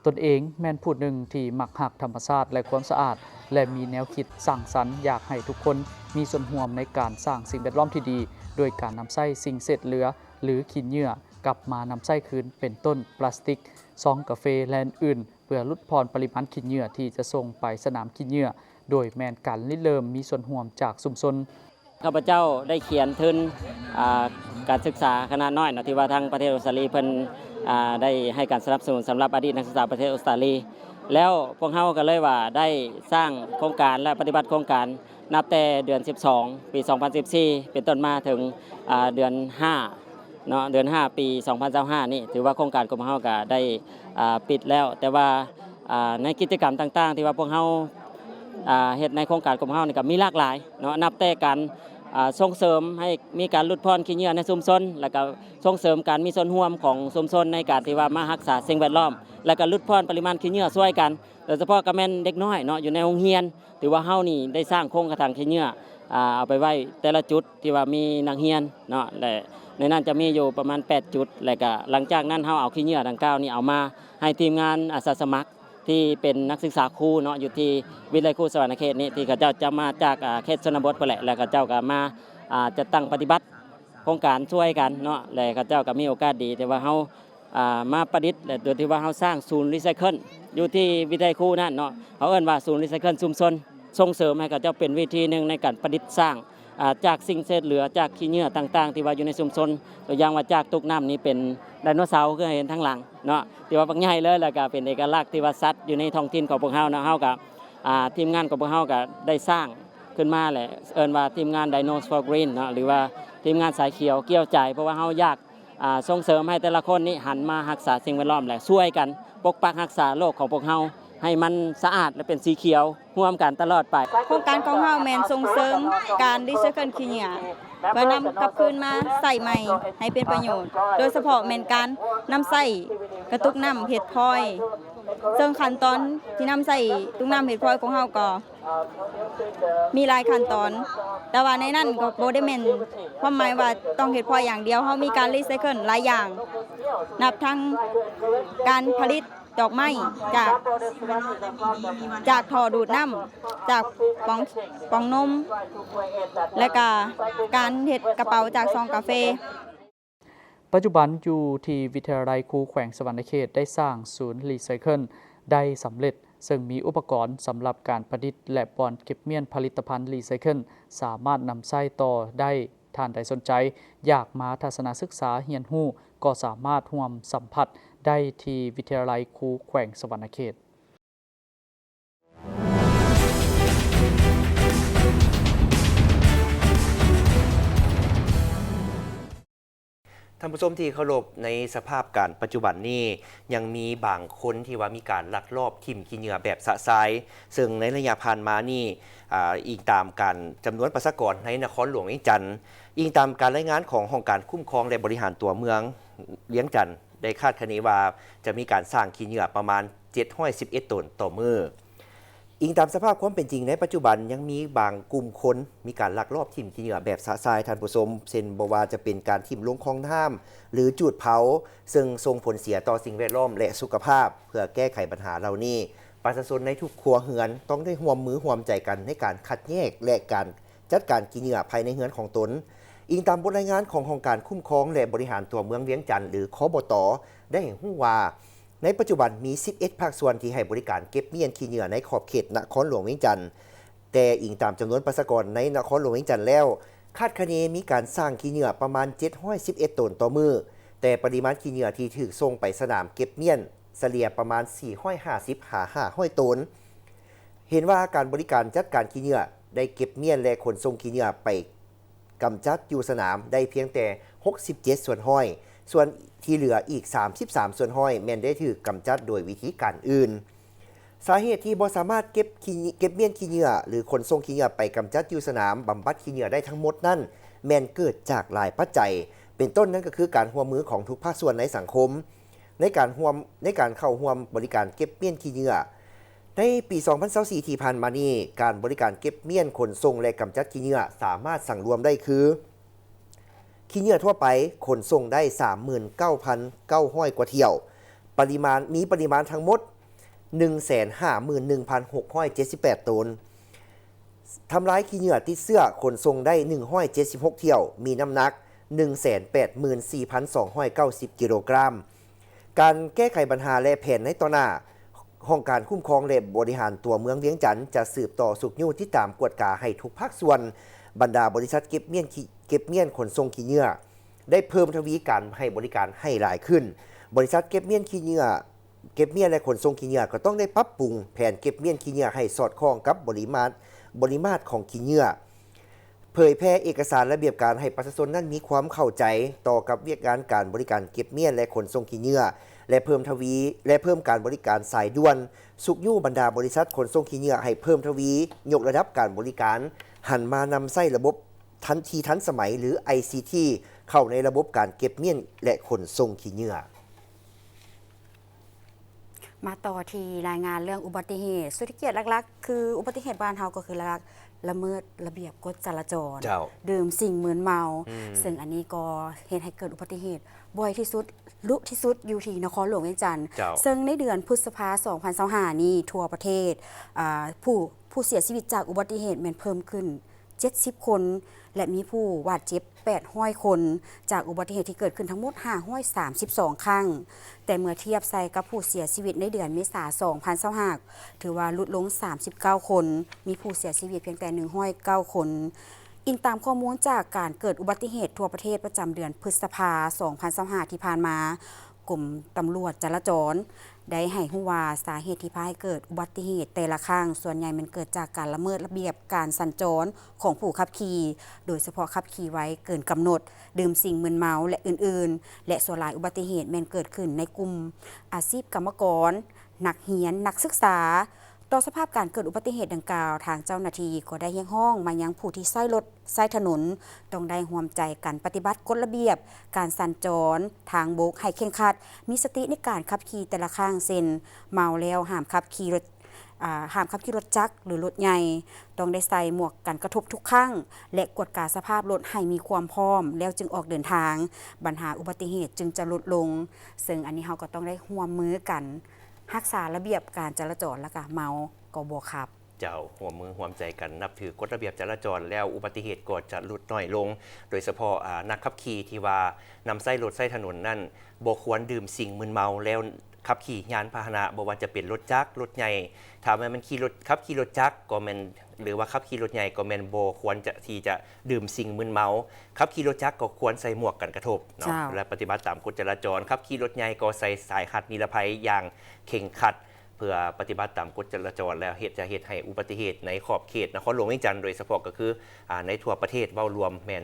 ຕົນເອງແມ່ນຜູ້ໜຶ່ງທີ່ມັກຮັກທຳມະຊາດ ແລະ ຄວາມສະອາດ ແລະ ມີແນວຄິດສ້າງສັນ ຢາກໃຫ້ທຸກຄົນມີສ່ວນຮ່ວມໃນການສ້າງສິ່ງແວດລ້ອມທີ່ດີ ໂດຍການນຳໃຊ້ສິ່ງເສດເຫຼືອ ຫຼື ຂີ້ເຫຍື້ອ ກັບມານຳໃຊ້ຄືນ ເປັນຕົ້ນ ປລາສຕິກ, ຊອງກາເຟ ແລະ ອື່ນໆ ເພື່ອຫຼຸດຜ່ອນປະລິມານຂີ້ເຫຍື້ອທີ່ຈະສົ່ງໄປສະໜາມຂີ້ເຫຍື້ອ ໂດຍແມ່ນການລິເລີ່ມມີສ່ວນຮ່ວມຈາກຊຸມຊົນ. ຂ້າພະເຈົ້າໄດ້ຂຽນທຶນ ອ່າ ການສຶກສາຂະໜາດນ້ອຍເນາະ ທີ່ວ່າທາງປະເທດອົດສະຕາລີເພິ່ນ ອ່າ ໄດ້ໃຫ້ການສະໜັບສະໜູນສຳລັບອະດີດນັກສຶກສາປະເທດອົດສະຕາລີ ແລ້ວພວກເຮົາກໍເລີຍວ່າໄດ້ສ້າງໂຄງການ ແລະ ປະຕິບັດໂຄງການ ນັບແຕ່ເດືອນສິບສອງ ປີສອງພັນສິບສີ່ ເປັນຕົ້ນມາເຖິງ ອ່າ ເດືອນຫ້າເນາະ ເດືອນຫ້າ ປີສອງພັນຊາວຫ້ານີ້ ຖືວ່າໂຄງການຂອງເຮົາກໍໄດ້ ອ່າ ປິດແລ້ວ ແຕ່ວ່າ ອ່າ ໃນກິດຈະກຳຕ່າງໆ ທີ່ວ່າພວກເຮົາ ອ່າ ເຮັດໃນໂຄງການຂອງເຮົານີ້ກໍມີຫຼາກຫຼາຍເນາະ ນັບແຕ່ການ ອ່າ ສົ່ງເສີມໃຫ້ມີການຫຼຸດຜ່ອນຂີ້ເຫຍື້ອໃນຊຸມຊົນ ແລ້ວກໍສົ່ງເສີມການມີສ່ວນຮ່ວມຂອງຊຸມຊົນໃນການທີ່ວ່າມາຮັກສາສິ່ງແວດລ້ອມ ແລ້ວກໍຫຼຸດຜ່ອນປະລິມານຂີ້ເຫຍື້ອຊ່ວຍກັນ ໂດຍສະເພາະກໍແມ່ນເດັກນ້ອຍເນາະ ຢູ່ໃນໂຮງຮຽນ ຖືວ່າເຮົານີ້ໄດ້ສ້າງໂຄງກະຖາງຂີ້ເຫຍື້ອ ອ່າ ເອົາໄປໄວ້ແຕ່ລະຈຸດທີ່ວ່າມີນັກຮຽນເນາະ ແລະ ໃນນັ້ນຈະມີຢູ່ປະມານແປດຈຸດ ແລະ ກະຫຼັງຈາກນັ້ນເຮົາເອົາຂີ້ເຫຍື້ອດັ່ງກ່າວນີ້ເອົາມາໃຫ້ທີມງານອາສາສະໝັກ ທີ່ເປັນນັກສຶກສາຄູເນາະ ຢູ່ທີ່ວິທະຍາໄລຄູສະຫວັນນະເຂດນີ້ ທີ່ເຂົາເຈົ້າຈະມາຈາກ ອ່າ ເຂດຊົນນະບົດພຸ້ນແຫຼະ ແລະ ເຂົາເຈົ້າກໍມາ ອ່າ ຈັດຕັ້ງປະຕິບັດໂຄງການຊ່ວຍກັນເນາະ ແລະ ເຂົາເຈົ້າກໍມີໂອກາດດີທີ່ວ່າເຮົາ ອ່າ ມາປະດິດ ແລະ ໂດຍທີ່ວ່າເຮົາສ້າງສູນຣີໄຊເຄິນຢູ່ທີ່ວິທະຍາໄລຄູນັ້ນເນາະ ເຮົາເອີ້ນວ່າສູນຣີໄຊເຄິນຊຸມຊົນ ສົ່ງເສີມໃຫ້ເຂົາເຈົ້າເປັນວິທີໜຶ່ງໃນການປະດິດສ້າງ ອ່າ ຈາກສິ່ງເສດເຫຼືອ ຈາກຂີ້ເຫຍື້ອຕ່າງໆ ທີ່ວ່າຢູ່ໃນຊຸມຊົນ ຕົວຢ່າງວ່າຈາກຕຸກນ້ຳນີ້ເປັນໄດໂນເສົາ ຄືເຫັນທາງຫຼັງເນາະ ທີ່ວ່າບັກໃຫຍ່ເລີຍ ແລ້ວກະເປັນເອກະລັກທີ່ວ່າຊັດຢູ່ໃນທ້ອງຖິ່ນຂອງພວກເຮົາເນາະ ເຮົາກະ ອ່າ ທີມງານຂອງພວກເຮົາກະໄດ້ສ້າງຂຶ້ນມາ ແລະ ເອີ້ນວ່າທີມງານ Dinos for Green ເນາະ ຫຼືວ່າທີມງານສາຍຂຽວກ່ຽວໃຈ ເພາະວ່າເຮົາຢາກ ອ່າ ສົ່ງເສີມໃຫ້ແຕ່ລະຄົນນີ້ຫັນມາຮັກສາສິ່ງແວດລ້ອມ ແລະ ຊ່ວຍກັນປົກປັກຮັກສາໂລກຂອງພວກເຮົາໃຫ້ມັນສະອາດ ແລະ ເປັນສີຂຽວຮ່ວມກັນຕະຫຼອດໄປ. ໂຄງການຂອງເຮົາແມ່ນສົ່ງເສີມການຣີໄຊເຄິນຂີ້ເຫຍື້ອ ເພື່ອນຳກັບຄືນມາໃຊ້ໃໝ່ໃຫ້ເປັນປະໂຫຍດ ໂດຍສະເພາະແມ່ນການນຳໃຊ້ກະຕຸກນ້ຳເຮັດພອຍ ເຊິ່ງຂັ້ນຕອນທີ່ນຳໃຊ້ຕຸກນ້ຳເຮັດພອຍຂອງເຮົາກໍ ມີຫຼາຍຂັ້ນຕອນ ແຕ່ວ່າໃນນັ້ນກໍບໍ່ໄດ້ແມ່ນຄວາມໝາຍວ່າຕ້ອງເຮັດພອຍຢ່າງດຽວ, ເຮົາມີການຣີໄຊເຄິນຫຼາຍຢ່າງ ນັບທັງການຜະລິດດອກໄມ້ຈາກ ຈາກທໍ່ດູດນ້ຳ ຈາກປ໋ອງ ປ໋ອງນົມ ແລະກະການເຮັດກະເປົາຈາກຊອງກາເຟ. ປັດຈຸບັນຢູ່ທີ່ວິທະຍາໄລຄູແຂວງສະຫວັນນະເຂດໄດ້ສ້າງສູນຣີໄຊເຄິນໄດ້ສຳເລັດ, ເຊິ່ງມີອຸປະກອນສຳລັບການປະດິດ ແລະ ບ່ອນເກັບມ້ຽນຜະລິດຕະພັນຣີໄຊເຄິນ ສາມາດນຳໃຊ້ຕໍ່ໄດ້. ທ່ານໃດສົນໃຈຢາກມາທັດສະນະສຶກສາຮຽນຮູ້ ກໍສາມາດຮ່ວມສຳຜັດໄດ້ທີ່ວິທະຍາໄລຄູແຂວງສະຫວັນນະເຂດ. ທ່ານຜູ້ຊົມທີ່ເຄົາລົບ, ໃນສະພາບການປັດຈຸບັນນີ້ ຍັງມີບາງຄົນທີ່ວ່າມີການລັກລອບຖິ້ມຂີ້ເຫຍື້ອແບບຊະຊາຍ, ເຊິ່ງໃນໄລຍະຜ່ານມານີ້ ອາ ອີງຕາມການຈຳນວນປະຊາກອນໃນນະຄອນຫຼວງວຽງຈັນ, ອີງຕາມການລາຍງານຂອງຫ້ອງການຄຸ້ມຄອງ ແລະ ບໍລິຫານຕົວເມືອງວຽງຈັນ ໄດ້ຄາດຄະເນວ່າຈະມີການສ້າງຂີ້ເຫຍື້ອປະມານເຈັດຮ້ອຍສິບເອັດໂຕນຕໍ່ມື້. ອີງຕາມສະພາບຄວາມເປັນຈິງໃນປັດຈຸບັນ ຍັງມີບາງກຸ່ມຄົນມີການລັກລອບຖິ້ມຂີ້ເຫຍື້ອແບບຊະຊາຍ, ທ່ານຜູ້ຊົມ, ເຊັ່ນ ບໍ່ວ່າຈະເປັນການຖິ້ມລົງຄອງນ້ຳ ຫຼື ຈູດເຜົາ, ເຊິ່ງສົ່ງຜົນເສຍຕໍ່ສິ່ງແວດລ້ອມ ແລະ ສຸຂະພາບ. ເພື່ອແກ້ໄຂບັນຫາເຫຼົ່ານີ້, ປະຊາຊົນໃນທຸກຄົວເຮືອນຕ້ອງໄດ້ຮ່ວມມືຮ່ວມໃຈກັນໃນການຄັດແຍກ ແລະ ການຈັດການຂີ້ເຫຍື້ອພາຍໃນເຮືອນຂອງຕົນ. ອີງຕາມບົດລາຍງານຂອງຫ້ອງການຄຸ້ມຄອງ ແລະ ບໍລິຫານຕົວເມືອງວຽງຈັນ ຫຼື ຄບຕ ໄດ້ໃຫ້ຮູ້ວ່າ ໃນປັດຈຸບັນມີສິບເອັດພາກສ່ວນທີ່ໃຫ້ບໍລິການເກັບມ້ຽນຂີ້ເຫຍື້ອໃນຂອບເຂດນະຄອນຫຼວງວຽງຈັນ, ແຕ່ອີງຕາມຈຳນວນປະຊາກອນໃນນະຄອນຫຼວງວຽງຈັນແລ້ວ, ຄາດຄະເນມີການສ້າງຂີ້ເຫຍື້ອປະມານເຈັດຮ້ອຍສິບເອັດໂຕນຕໍ່ມື້, ແຕ່ປະລິມານຂີ້ເຫຍື້ອທີ່ຖືກສົ່ງໄປສະໜາມເກັບມ້ຽນສະເລ່ຍປະມານສີ່ຮ້ອຍຫ້າສິບຫາຫ້າຮ້ອຍໂຕນ. ເຫັນວ່າການບໍລິການຈັດການຂີ້ເຫຍື້ອໄດ້ເກັບມ້ຽນ ແລະ ຂົນສົ່ງຂີ້ເຫຍື້ອໄປ ກຳຈັດຢູ່ສະໜາມໄດ້ພຽງແຕ່ຫົກສິບເຈັດສ່ວນຮ້ອຍ, ສ່ວນທີ່ເຫຼືອອີກສາມສິບສາມສ່ວນຮ້ອຍແມ່ນໄດ້ຖືກກຳຈັດໂດຍວິທີການອື່ນ. ສາເຫດທີ່ບໍ່ສາມາດເກັບຂີ້ ເກັບມ້ຽນຂີ້ເຫຍື້ອ ຫຼື ຂົນສົ່ງຂີ້ເຫຍື້ອໄປກຳຈັດຢູ່ສະໜາມບຳບັດຂີ້ເຫຍື້ອໄດ້ທັງໝົດນັ້ນ ແມ່ນເກີດຈາກຫຼາຍປັດໄຈ, ເປັນຕົ້ນນັ້ນກໍຄືການຮ່ວມມືຂອງທຸກພາກສ່ວນໃນສັງຄົມ ໃນການຮ່ວມ ໃນການເຂົ້າຮ່ວມບໍລິການເກັບມ້ຽນຂີ້ເຫຍື້ອ. ໃນປີສອງພັນຊາວສີ່ທີ່ຜ່ານມານີ້, ການບໍລິການເກັບມ້ຽນ, ຂົນສົ່ງ ແລະ ກຳຈັດຂີ້ເຫຍື້ອ ສາມາດສັງລວມໄດ້ຄື ຂີ້ເຫຍື້ອທົ່ວໄປຂົນສົ່ງໄດ້ສາມໝື່ນເກົ້າພັນເກົ້າຮ້ອຍກວ່າຖ້ຽວ, ປະລິມານ ມີປະລິມານທັງໝົດໜຶ່ງແສນຫ້າໝື່ນໜຶ່ງພັນຫົກຮ້ອຍເຈັດສິບແປດໂຕນ, ທຳລາຍຂີ້ເຫຍື້ອຕິດເຊື້ອຂົນສົ່ງໄດ້ໜຶ່ງຮ້ອຍເຈັດສິບຫົກຖ້ຽວ, ມີນ້ຳໜັກ ໜຶ່ງແສນແປດໝື່ນສີ່ພັນສອງຮ້ອຍເກົ້າສິບກິໂລກຣາມ. ການແກ້ໄຂບັນຫາ ແລະ ແຜນໃນຕໍ່ໜ້າ, ຫ້ອງການຄຸ້ມຄອງ ແລະ ບໍລິຫານຕົວເມືອງວຽງຈັນ ຈະສືບຕໍ່ຊຸກຍູ້ຕິດຕາມກວດກາໃຫ້ທຸກພາກສ່ວນ, ບັນດາບໍລິສັດເກັບມ້ຽນຂີ້ ເກັບມ້ຽນຂົນສົ່ງຂີ້ເຫຍື້ອ ໄດ້ເພີ່ມທະວີການໃຫ້ບໍລິການໃຫ້ຫຼາຍຂຶ້ນ. ບໍລິສັດເກັບມ້ຽນຂີ້ເຫຍື້ອ ເກັບມ້ຽນ ແລະ ຂົນສົ່ງຂີ້ເຫຍື້ອ ກໍຕ້ອງໄດ້ປັບປຸງແຜນເກັບມ້ຽນຂີ້ເຫຍື້ອໃຫ້ສອດຄ່ອງກັບບໍລິມາດ ບໍລິມາດຂອງຂີ້ເຫຍື້ອ, ເຜີຍແຜ່ເອກະສານລະບຽບການໃຫ້ປະຊາຊົນນັ້ນມີຄວາມເຂົ້າໃຈຕໍ່ກັບວຽກງານການບໍລິການເກັບມ້ຽນ ແລະ ຂົນສົ່ງຂີ້ເຫຍື້ອ ແລະ ເພີ່ມທະວີ ແລະ ເພີ່ມການບໍລິການສາຍດ່ວນ, ຊຸກຍູ້ບັນດາບໍລິສັດຂົນສົ່ງຂີ້ເຫຍື້ອໃຫ້ເພີ່ມທະວີ, ຍົກລະດັບການບໍລິການ, ຫັນມານຳໃຊ້ລະບົບທັນ ທີ່ທັນສະໄໝ ຫຼື ໄອຊີທີ ເຂົ້າໃນລະບົບການເກັບມ້ຽນ ແລະ ຂົນສົ່ງຂີ້ເຫຍື້ອ. ມາຕໍ່ທີ່ລາຍງານເລື່ອງອຸບັດຕິເຫດ. ສຸດທີ່ກຽດຫຼັກໆ ຄືອຸບັດຕິເຫດບ້ານເຮົາກໍຄືຫຼັກໆ ລະເມີດລະບຽບກົດຈະລາຈອນ, ເຈົ້າ ດື່ມສິ່ງມຶນເມົາ, ອືມ ເຊິ່ງອັນນີ້ກໍເຮັດໃຫ້ເກີດອຸບັດຕິເຫດບ່ອຍທີ່ສຸດ, ດຸທີ່ສຸດຢູ່ທີ່ນະຄອນຫຼວງວຽງຈັນ. ເຈົ້າ ເຊິ່ງໃນເດືອນພຶດສະພາ ສອງພັນຊາວຫ້ານີ້ ທົ່ວປະເທດ, ອາ, ຜູ້, ຜູ້ເສຍຊີວິດຈາກອຸບັດຕິເຫດແມ່ນເພີ່ມຂຶ້ນ ເຈັດສິບຄົນ ແລະ ມີຜູ້ບາດເຈັບ ແປດຮ້ອຍຄົນ ຈາກອຸບັດຕິເຫດທີ່ເກີດຂຶ້ນທັງໝົດ ຫ້າຮ້ອຍສາມສິບສອງຄັ້ງ. ແຕ່ເມື່ອທຽບໃສ່ກັບຜູ້ເສຍຊີວິດໃນເດືອນເມສາ ສອງພັນຊາວຫ້າ ຖືວ່າຫຼຸດລົງ ສາມສິບເກົ້າຄົນ, ມີຜູ້ເສຍຊີວິດພຽງແຕ່ ໜຶ່ງຮ້ອຍເກົ້າຄົນ. ອີງຕາມຂໍ້ມູນຈາກການເກີດອຸບັດຕິເຫດທົ່ວປະເທດປະຈຳເດືອນພຶດສະພາ ສອງພັນຊາວຫ້າ ທີ່ຜ່ານມາ, ກົມຕຳຫຼວດຈະລາຈອນ ໄດ້ໃຫ້ຮູ້ວ່າ ສາເຫດທີ່ພາໃຫ້ເກີດອຸບັດຕິເຫດແຕ່ລະຄັ້ງ ສ່ວນໃຫຍ່ແມ່ນເກີດຈາກການລະເມີດລະບຽບການສັນຈອນຂອງຜູ້ຂັບຂີ່, ໂດຍສະເພາະຂັບຂີ່ໄວເກີນກຳນົດ, ດື່ມສິ່ງມຶນເມົາ ແລະ ອື່ນໆ ແລະ ສ່ວນຫຼາຍອຸບັດຕິເຫດແມ່ນເກີດຂຶ້ນໃນກຸ່ມອາຊີບກຳມະກອນ, ນັກຮຽນ, ນັກສຶກສາ. ຕໍ່ສະພາບການເກີດອຸບັດຕິເຫດດັ່ງກ່າວ, ທາງເຈົ້າໜ້າທີ່ກໍໄດ້ຮຽກຮ້ອງມາຍັງຜູ້ທີ່ໃຊ້ລົດ ໃຊ້ຖະໜົນ ຕ້ອງໄດ້ຮ່ວມໃຈກັນປະຕິບັດກົດລະບຽບການສັນຈອນທາງບົກໃຫ້ເຄັ່ງຄັດ, ມີສະຕິໃນການຂັບຂີ່ແຕ່ລະຄັ້ງ ເຊັ່ນ ເມົາແລ້ວຫ້າມຂັບຂີ່ລົດ, ອາ, ຫ້າມຂັບຂີ່ລົດຈັກ ຫຼື ລົດໃຫຍ່, ຕ້ອງໄດ້ໃສ່ໝວກກັນກະທົບທຸກຄັ້ງ ແລະ ກວດກາສະພາບລົດໃຫ້ມີຄວາມພ້ອມ ແລ້ວຈຶ່ງອອກເດີນທາງ, ບັນຫາອຸບັດຕິເຫດຈຶ່ງຈະຫຼຸດລົງ. ເຊິ່ງອັນນີ້ເຮົາກໍຕ້ອງໄດ້ຮ່ວມມືກັນຮັກສາລະບຽບການຈະລາຈອນ ແລ້ວກະເມົາກໍບໍ່ຂັບ. ເຈົ້າ, ຮ່ວມມືຮ່ວມໃຈກັນນັບຖືກົດລະບຽບຈະລາຈອນແລ້ວ ອຸບັດຕິເຫດກໍຈະຫຼຸດໜ້ອຍລົງ, ໂດຍສະເພາະ, ອາ, ນັກຂັບຂີ່ທີ່ວ່ານຳໃຊ້ລົດໃຊ້ຖະໜົນນັ້ນ ບໍ່ຄວນດື່ມສິ່ງມຶນເມົາແລ້ວຂັບຂີ່ຍານພາຫະນະ, ບໍ່ວ່າຈະເປັນລົດຈັກ, ລົດໃຫຍ່. ຖ້າແມ່ນມັນຂີ່ລົດ, ຂັບຂີ່ລົດຈັກກໍແມ່ນ, ຫຼືວ່າຂັບຂີ່ລົດໃຫຍ່ກໍແມ່ນບໍ່ຄວນຈະ, ທີ່ຈະດື່ມສິ່ງມຶນເມົາ. ຂັບຂີ່ລົດຈັກກໍຄວນໃສ່ໝວກກັນກະທົບເນາະ, ເຈົ້າ ແລະ ປະຕິບັດຕາມກົດຈະລາຈອນ. ຂັບຂີ່ລົດໃຫຍ່ກໍໃສ່ສາຍຮັດນິລະໄພຢ່າງເຄັ່ງຄັດ ເພື່ອປະຕິບັດຕາມກົດຈະລາຈອນ ແລ້ວເຮັດ, ຈະເຮັດໃຫ້ອຸບັດຕິເຫດໃນຂອບເຂດນະຄອນຫຼວງວຽງຈັນ ໂດຍສະເພາະກໍຄື, ອາ, ໃນທົ່ວປະເທດເວົ້າລວມແມ່ນ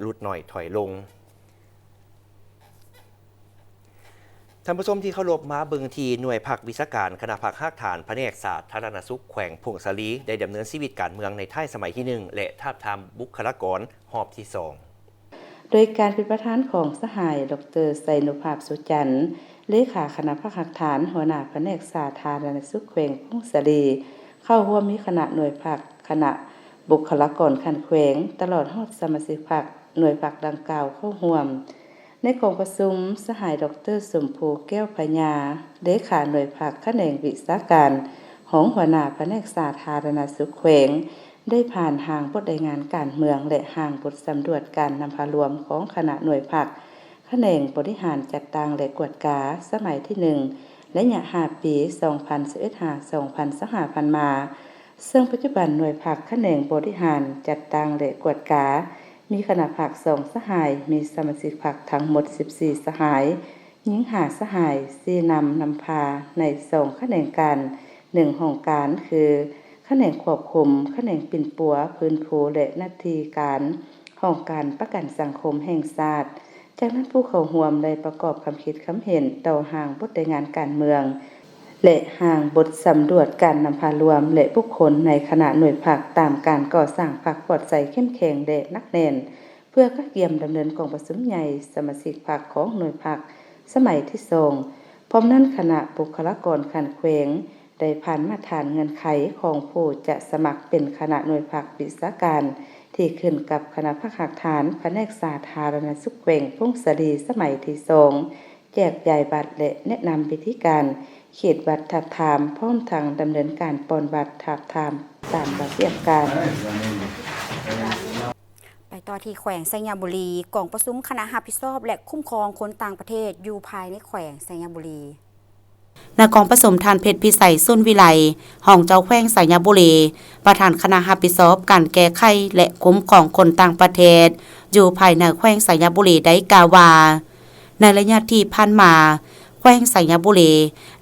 ຫຼຸດໜ້ອຍຖອຍລົງ. ທ່ານຜູ້ຊົມທີ່ເຄົາລົບ, ມາເບິ່ງທີ່ໜ່ວຍພັກວິຊາການຄະນະພັກຮາກຖານ ພະແນກສາທາລະນະສຸກແຂວງຜົ້ງສາລີ ໄດ້ດຳເນີນຊີວິດການເມືອງໃນທ້າຍສະໄໝທີໜຶ່ງ ແລະ ທາບທາມບຸກຄະລາກອນຮອບທີສອງ. ໂດຍການເປັນປະທານຂອງສະຫາຍ ດອກເຕີ ໄຊນຸພາບ ສຸຈັນ ເລຂາຄະນະພັກຮາກຖານ ຫົວໜ້າພະແນກສາທາລະນະສຸກແຂວງຜົ້ງສາລີ ເຂົ້າຮ່ວມມີຄະນະໜ່ວຍພັກ, ຄະນະບຸກຄະລາກອນຂັ້ນແຂວງ ຕະຫຼອດຮອດສະມາຊິກພັກໜ່ວຍພັກດັ່ງກ່າວເຂົ້າຮ່ວມ. ໃນກອງປະຊຸມ, ສະຫາຍ ດອກເຕີ ສົມພູ ແກ້ວພະຍາ ເລຂາໜ່ວຍພັກຂະແໜງວິຊາການ ຮອງຫົວໜ້າພະແນກສາທາລະນະສຸກແຂວງ ໄດ້ຜ່ານຮ່າງບົດລາຍງານການເມືອງ ແລະ ຮ່າງບົດສຳຫຼວດການນຳພາລວມຂອງຄະນະໜ່ວຍພັກຂະແໜງບໍລິຫານຈັດຕັ້ງ ແລະ ກວດກາ ສະໄໝທີໜຶ່ງ ໄລຍະຫ້າປີ ສອງພັນສິບເອັດ ຫາ ສອງພັນຊາວຫ້າ ຜ່ານມາ. ເຊິ່ງປັດຈຸບັນໜ່ວຍພັກຂະແໜງບໍລິຫານຈັດຕັ້ງ ແລະ ກວດກາ ມີຄະນະພັກສອງສະຫາຍ, ມີສະມາຊິກພັກທັງໝົດສິບສີ່ສະຫາຍ, ຍິງຫ້າສະຫາຍ, ຊີ້ນຳນຳພາໃນສອງຂະແໜງການ, ໜຶ່ງຫ້ອງການ ຄື ຂະແໜງຄວບຄຸມ, ຂະແໜງປິ່ນປົວ, ຟື້ນຟູ ແລະ ໜ້າທີ່ການຫ້ອງການປະກັນສັງຄົມແຫ່ງຊາດ. ຈາກນັ້ນຜູ້ເຂົ້າຮ່ວມໄດ້ປະກອບຄຳຄິດຄຳເຫັນຕໍ່ຮ່າງບົດລາຍງານການເມືອງ ແລະ ຮ່າງບົດສຳຫຼວດການນຳພາລວມ ແລະ ບຸກຄົນໃນຄະນະໜ່ວຍພັກ ຕາມການກໍ່ສ້າງພັກປອດໃສເຂັ້ມແຂງ ແລະ ໜັກແໜ້ນ ເພື່ອກະກຽມດຳເນີນກອງປະຊຸມໃຫຍ່ສະມາຊິກພັກຂອງໜ່ວຍພັກສະໄໝທີສອງ. ພ້ອມນັ້ນຄະນະບຸກຄະລາກອນຂັ້ນແຂວງ ໄດ້ຜ່ານມາດຖານເງື່ອນໄຂຂອງຜູ້ຈະສະໝັກເປັນຄະນະໜ່ວຍພັກວິຊາການ ທີ່ຂຶ້ນກັບຄະນະພັກຮາກຖານພະແນກສາທາລະນະສຸກແຂວງຜົ້ງສາລີສະໄໝທີສອງ ແຈກຢາຍບັດ ແລະ ແນະນຳວິທີການຂີດບັດທາບທາມ ພ້ອມທັງດຳເນີນການປ່ອນບັດທາບທາມຕາມລະບຽບການ. ໄປ ຕໍ່ທີ່ແຂວງໄຊຍະບູລີ, ກອງປະຊຸມຄະນະຮັບຜິດຊອບ ແລະ ຄຸ້ມຄອງຄົນຕ່າງປະເທດຢູ່ພາຍໃນແຂວງໄຊຍະບູລີ. ໃນກອງປະຊຸມ, ທ່ານ ເພັດພິໄສ ສຸນວິໄລ ຮອງເຈົ້າແຂວງໄຊຍະບູລີ, ປະທານຄະນະຮັບຜິດຊອບການແກ້ໄຂ ແລະ ຄຸ້ມຄອງຄົນຕ່າງປະເທດ ຢູ່ພາຍໃນແຂວງໄຊຍະບູລີ ໄດ້ກ່າວວ່າ, ໃນໄລຍະທີ່ຜ່ານມາ, ແຂວງໄຊຍະບູລີ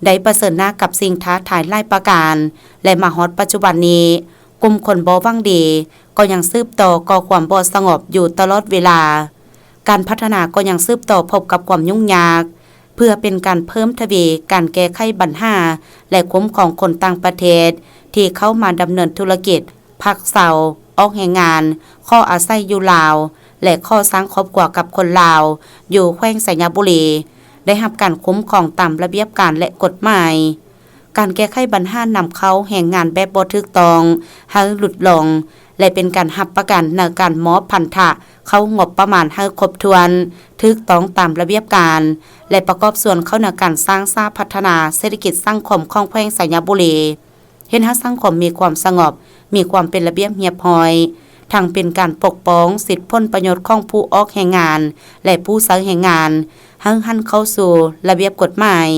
ໄດ້ປະເຊີນໜ້າກັບສິ່ງທ້າທາຍຫຼາຍປະການ ແລະ ມາຮອດປັດຈຸບັນນີ້, ກຸ່ມຄົນບໍ່ຫວັງດີກໍຍັງສືບຕໍ່ກໍ່ຄວາມບໍ່ສະຫງົບຢູ່ຕະຫຼອດເວລາ. ການພັດທະນາກໍຍັງສືບຕໍ່ພົບກັບຄວາມຫຍຸ້ງຍາກ. ເພື່ອເປັນການເພີ່ມທະວີການແກ້ໄຂບັນຫາ ແລະ ຄຸ້ມຄອງຄົນຕ່າງປະເທດທີ່ເຂົ້າມາດຳເນີນທຸລະກິດ, ພັກເຊົາ, ອອກແຮງງານ, ຂໍອາໄສຢູ່ລາວ ແລະ ຂໍສ້າງຄອບຄົວກັບຄົນລາວ ຢູ່ແຂວງໄຊຍະບູລີ ໄດ້ຮັບການຄຸ້ມຄອງຕາມລະບຽບການ ແລະ ກົດໝາຍ. ການແກ້ໄຂບັນຫານຳເຂົ້າແຮງງານແບບບໍ່ຖືກຕ້ອງໃຫ້ຫຼຸດລົງ ແລະ ເປັນການຮັບປະກັນໃນການມອບພັນທະເຂົ້າງົບປະມານໃຫ້ຄົບຖ້ວນ, ຖືກຕ້ອງຕາມລະບຽບການ ແລະ ປະກອບສ່ວນເຂົ້າໃນການສ້າງສາພັດທະນາເສດຖະກິດສັງຄົມຂອງແຂວງໄຊຍະບູລີ, ເຮັດໃຫ້ສັງຄົມມີຄວາມສະຫງົບ, ມີຄວາມເປັນລະບຽບຮຽບຮ້ອຍ, ທັງເປັນການປົກປ້ອງສິດຜົນປະໂຫຍດຂອງຜູ້ອອກແຮງງານ ແລະ ຜູ້ໃຊ້ແຮງງານ ໃຫ້ຫັນເຂົ້າສູ່ລະບຽບກົດໝາຍ.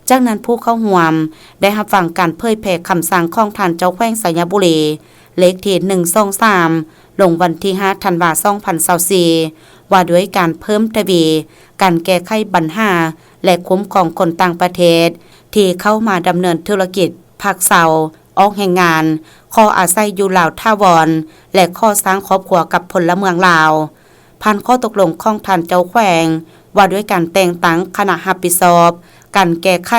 ຈາກນັ້ນ, ຜູ້ເຂົ້າຮ່ວມໄດ້ຮັບຟັງການເຜີຍແຜ່ຄຳສັ່ງຂອງທ່ານເຈົ້າແຂວງໄຊຍະບູລີ ເລກທີໜຶ່ງສອງສາມ ລົງວັນທີຫ້າ ທັນວາ ສອງພັນຊາວສີ່ ວ່າດ້ວຍການເພີ່ມທະວີການແກ້ໄຂບັນຫາ ແລະ ຄຸ້ມຄອງຄົນຕ່າງປະເທດທີ່ເຂົ້າມາດຳເນີນທຸລະກິດ, ພັກເຊົາ, ອອກແຮງງານ, ຂໍອາໄສຢູ່ລາວຖາວອນ ແລະ ຂໍສ້າງຄອບຄົວກັບພົນລະເມືອງລາວ. ຜ່ານຂໍ້ຕົກລົງຂອງທ່ານເຈົ້າແຂວງ ວ່າດ້ວຍການແຕ່ງຕັ້ງຄະນະຮັບຜິດຊອບການແກ້ໄຂ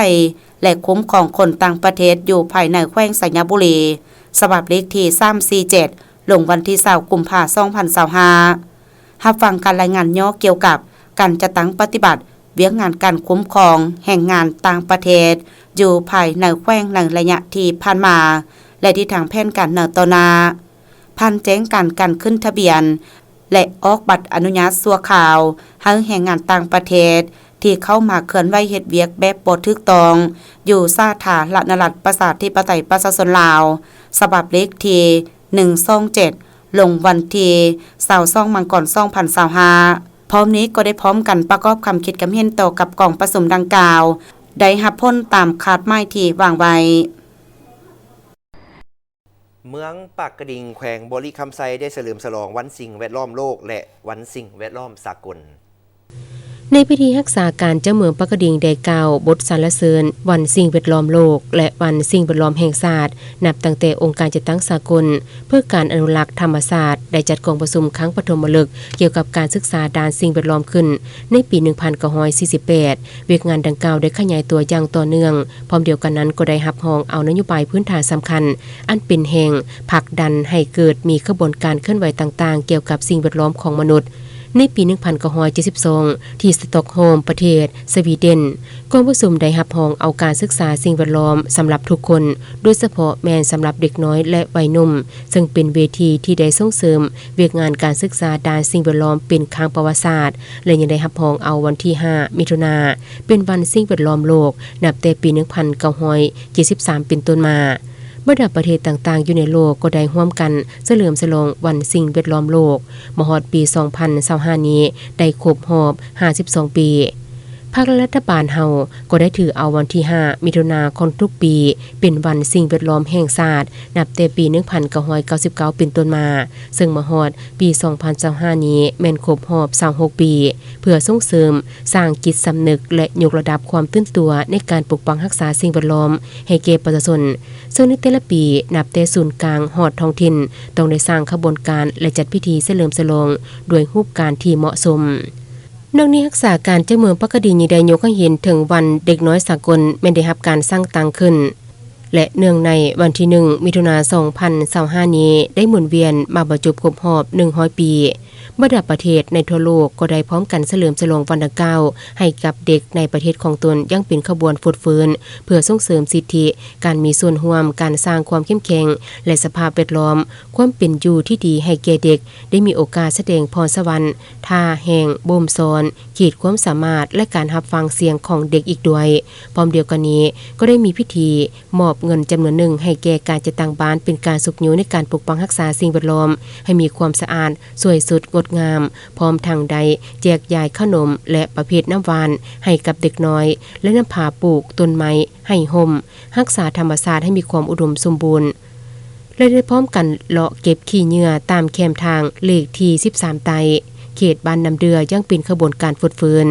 ແລະ ຄຸ້ມຄອງຄົນຕ່າງປະເທດຢູ່ພາຍໃນແຂວງໄຊຍະບູລີ ສະບັບເລກທີສາມສີ່ເຈັດ ລົງວັນທີຊາວ ກຸມພາ ສອງພັນຊາວຫ້າ, ຮັບຟັງການລາຍງານຫຍໍ້ກ່ຽວກັບການຈັດຕັ້ງປະຕິບັດວຽກງານການຄຸ້ມຄອງແຮງງານຕ່າງປະເທດຢູ່ພາຍໃນແຂວງໃນໄລຍະທີ່ຜ່ານມາ ແລະ ທິດທາງແຜນການໃນຕໍ່ໜ້າ. ຜ່ານແຈ້ງການການຂຶ້ນທະບຽນ ແລະ ອອກບັດອະນຸຍາດຊົ່ວຄາວໃຫ້ແຮງງານຕ່າງປະເທດທີ່ເຂົ້າມາເຄື່ອນໄຫວເຮັດວຽກແບບບໍ່ຖືກຕ້ອງຢູ່ສາທາລະນະລັດ ປະຊາທິປະໄຕ ປະຊາຊົນລາວ ສະບັບເລກທີໜຶ່ງສອງເຈັດ ລົງວັນທີຊາວສອງ ມັງກອນ ສອງພັນຊາວຫ້າ. ພ້ອມນີ້ກໍໄດ້ພ້ອມກັນປະກອບຄຳຄິດຄຳເຫັນຕໍ່ກັບກອງປະຊຸມດັ່ງກ່າວ ໄດ້ຮັບຜົນຕາມຄາດໝາຍທີ່ວາງໄວ້. ເມືອງປາກກະດິງ ແຂວງບໍລິຄຳໄຊ ໄດ້ສະເຫຼີມສະຫຼອງວັນສິ່ງແວດລ້ອມໂລກ ແລະ ວັນສິ່ງແວດລ້ອມສາກົນ. ໃນພິທີຮັກສາການເຈົ້າເມືອງປາກກະດິງໄດ້ກ່າວບົດສັນລະເສີນວັນສິ່ງແວດລ້ອມໂລກ ແລະ ວັນສິ່ງແວດລ້ອມແຫ່ງຊາດ ນັບຕັ້ງແຕ່ອົງການຈັດຕັ້ງສາກົນເພື່ອການອະນຸລັກທຳມະຊາດ ໄດ້ຈັດກອງປະຊຸມຄັ້ງປະຖົມມະລຶກກ່ຽວກັບການສຶກສາດ້ານສິ່ງແວດລ້ອມຂຶ້ນໃນປີໜຶ່ງພັນເກົ້າຮ້ອຍສີ່ສິບແປດ. ວຽກງານດັ່ງກ່າວໄດ້ຂະຫຍາຍຕົວຢ່າງຕໍ່ເນື່ອງ, ພ້ອມດຽວກັນນັ້ນກໍໄດ້ຮັບຮອງເອົານະໂຍບາຍພື້ນຖານສຳຄັນ ອັນເປັນແຮງຜັກດັນໃຫ້ເກີດມີຂະບວນການເຄື່ອນໄຫວຕ່າງໆ ກ່ຽວກັບສິ່ງແວດລ້ອມຂອງມະນຸດ. ໃນປີໜຶ່ງພັນເກົ້າຮ້ອຍເຈັດສິບສອງ ທີ່ສະຕັອກໂຮມ ປະເທດສະວີເດັນ, ກອງປະຊຸມໄດ້ຮັບຮອງເອົາການສຶກສາສິ່ງແວດລ້ອມສຳລັບທຸກຄົນ, ໂດຍສະເພາະແມ່ນສຳລັບເດັກນ້ອຍ ແລະ ໄວໜຸ່ມ, ເຊິ່ງເປັນເວທີທີ່ໄດ້ສົ່ງເສີມວຽກງານການສຶກສາດ້ານສິ່ງແວດລ້ອມເປັນຄັ້ງປະຫວັດສາດ ແລະ ຍັງໄດ້ຮັບຮອງເອົາວັນທີຫ້າ ມິຖຸນາ ເປັນວັນສິ່ງແວດລ້ອມໂລກ ນັບແຕ່ປີໜຶ່ງພັນເກົ້າຮ້ອຍເຈັດສິບສາມເປັນຕົ້ນມາ. ບັນດາປະເທດຕ່າງໆຢູ່ໃນໂລກກໍໄດ້ຮ່ວມກັນສະເຫຼີມສະຫຼອງວັນສິ່ງແວດລ້ອມໂລກ ມາຮອດປີສອງພັນຊາວຫ້ານີ້ໄດ້ຄົບຮອບຫ້າສິບສອງປີ. ພັກ ແລະ ລັດຖະບານເຮົາກໍໄດ້ຖືເອົາວັນທີຫ້າ ມິຖຸນາຂອງທຸກປີ ເປັນວັນສິ່ງແວດລ້ອມແຫ່ງຊາດ ນັບແຕ່ປີໜຶ່ງພັນເກົ້າຮ້ອຍເກົ້າສິບເກົ້າເປັນຕົ້ນມາ, ເຊິ່ງມາຮອດປີສອງພັນຊາວຫ້ານີ້ແມ່ນຄົບຮອບຊາວຫົກປີ ເພື່ອສົ່ງເສີມ ສ້າງຈິດສຳນຶກ ແລະ ຍົກລະດັບຄວາມຕື່ນຕົວໃນການປົກປັກຮັກສາສິ່ງແວດລ້ອມໃຫ້ແກ່ປະຊາຊົນ, ເຊິ່ງໃນແຕ່ລະປີ ນັບແຕ່ສູນກາງຮອດທ້ອງຖິ່ນ ຕ້ອງໄດ້ສ້າງຂະບວນການ ແລະ ຈັດພິທີສະເຫຼີມສະຫຼອງດ້ວຍຮູບການທີ່ເໝາະສົມ. ນອກນີ້ ຮັກສາການເຈົ້າເມືອງປາກກະດິງຍັງໄດ້ຍົກໃຫ້ເຫັນເຖິງວັນເດັກນ້ອຍສາກົນແມ່ນໄດ້ຮັບການສ້າງຕັ້ງຂຶ້ນ ແລະ ເນື່ອງໃນວັນທີໜຶ່ງ ມິຖຸນາ ສອງພັນຊາວຫ້ານີ້ ໄດ້ໝູນວຽນມາບັນຈົບຄົບຮອບໜຶ່ງຮ້ອຍປີ ບັນດາປະເທດໃນທົ່ວໂລກກໍໄດ້ພ້ອມກັນສະເຫຼີມສະຫຼອງວັນດັ່ງກ່າວໃຫ້ກັບເດັກໃນປະເທດຂອງຕົນຢ່າງເປັນຂະບວນຟົດຟື້ນ ເພື່ອສົ່ງເສີມສິດທິ ການມີສ່ວນຮ່ວມ, ການສ້າງຄວາມເຂັ້ມແຂງ ແລະ ສະພາບແວດລ້ອມຄວາມເປັນຢູ່ທີ່ດີໃຫ້ແກ່ເດັກ ໄດ້ມີໂອກາດສະແດງພອນສະຫວັນ, ທ່າແຮງບົ່ມຊ້ອນ, ຂີດຄວາມສາມາດ ແລະ ການຮັບຟັງສຽງຂອງເດັກອີກດ້ວຍ. ພ້ອມດຽວກັນນີ້ ກໍໄດ້ມີພິທີມອບເງິນຈຳນວນໜຶ່ງໃຫ້ແກ່ການຈັດຕັ້ງບ້ານ ເປັນການຊຸກຍູ້ໃນການປົກປັກຮັກສາສິ່ງແວດລ້ອມໃຫ້ມີຄວາມສະອາດ ສວຍສົດງົດງາມ, ພ້ອມທັງໄດ້ແຈກຢາຍເຂົ້າໜົມ ແລະ ປະເພດນ້ຳຫວານໃຫ້ກັບເດັກນ້ອຍ ແລະ ນຳພາປູກຕົ້ນໄມ້ໃຫ້ຮົ່ມ, ຮັກສາທຳມະຊາດໃຫ້ມີຄວາມອຸດົມສົມບູນ ແລະ ໄດ້ພ້ອມກັນເລາະເກັບຂີ້ເຫຍື້ອຕາມແຄມທາງເລກທີສິບສາມໃຕ້ ເຂດບ້ານນ້ຳເດື່ອ ຢ່າງເປັນຂະບວນການຟົດຟື້ນ.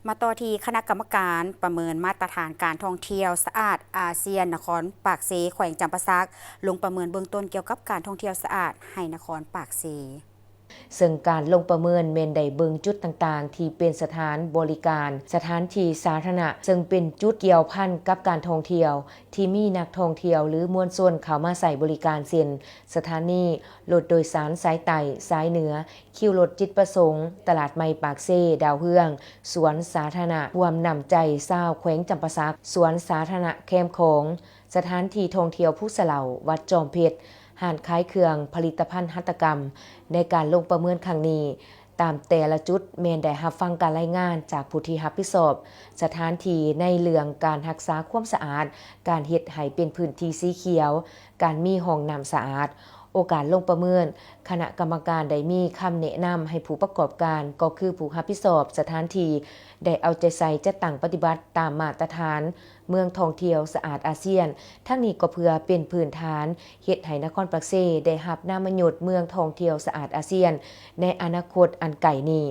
ມາຕໍ່ທີ່ຄະນະກຳມະການປະເມີນມາດຕະຖານການທ່ອງທ່ຽວສະອາດອາຊຽນ ນະຄອນປາກເຊ ແຂວງຈຳປາສັກ ລົງປະເມີນເບື້ອງຕົ້ນກ່ຽວກັບການທ່ອງທ່ຽວສະອາດໃຫ້ນະຄອນປາກເຊ. ເຊິ່ງການລົງປະເມີນແມ່ນໄດ້ເບິ່ງຈຸດຕ່າງໆ ທີ່ເປັນສະຖານບໍລິການ, ສະຖານທີ່ສາທາລະນະ ເຊິ່ງເປັນຈຸດກ່ຽວພັນກັບການທ່ອງທ່ຽວ ທີ່ມີນັກທ່ອງທ່ຽວ ຫຼື ມວນຊົນເຂົ້າມາໃຊ້ບໍລິການ ເຊັ່ນ ສະຖານີລົດໂດຍສານສາຍໃຕ້, ສາຍເໜືອ, ຄິວລົດຈິດປະສົງ, ຕະຫຼາດໃໝ່ປາກເຊ, ດາວເຮືອງ, ສວນສາທາລະນະ, ຮ່ວມນ້ຳໃຈຊາວແຂວງຈຳປາສັກ, ສວນສາທາລະນະແຄມຂອງ, ສະຖານທີ່ທ່ອງທ່ຽວພູສະເຫຼົາ, ວັດຈອມເພັດ, ຮ້ານຂາຍເຄື່ອງ, ຜະລິດຕະພັນຫັດຖະກຳ. ໃນການລົງປະເມີນຄັ້ງນີ້, ຕາມແຕ່ລະຈຸດແມ່ນໄດ້ຮັບຟັງການລາຍງານຈາກຜູ້ທີ່ຮັບຜິດຊອບສະຖານທີ່ໃນເລື່ອງການຮັກສາຄວາມສະອາດ, ການເຮັດໃຫ້ເປັນພື້ນທີ່ສີຂຽວ, ການມີຫ້ອງນ້ຳສະອາດ. ໂອກາດລົງປະເມີນ, ຄະນະກຳມະການໄດ້ມີຄຳແນະນຳໃຫ້ຜູ້ປະກອບການ, ກໍຄືຜູ້ຮັບຜິດຊອບສະຖານທີ່ ໄດ້ເອົາໃຈໃສ່ຈັດຕັ້ງປະຕິບັດຕາມມາດຕະຖານເມືອງທ່ອງທ່ຽວສະອາດອາຊຽນ, ທັງນີ້ກໍເພື່ອເປັນພື້ນຖານເຮັດໃຫ້ນະຄອນປາກເຊໄດ້ຮັບນາມມະຍົດເມືອງທ່ອງທ່ຽວສະອາດອາຊຽນໃນອະນາຄົດອັນໃກ້ນີ້.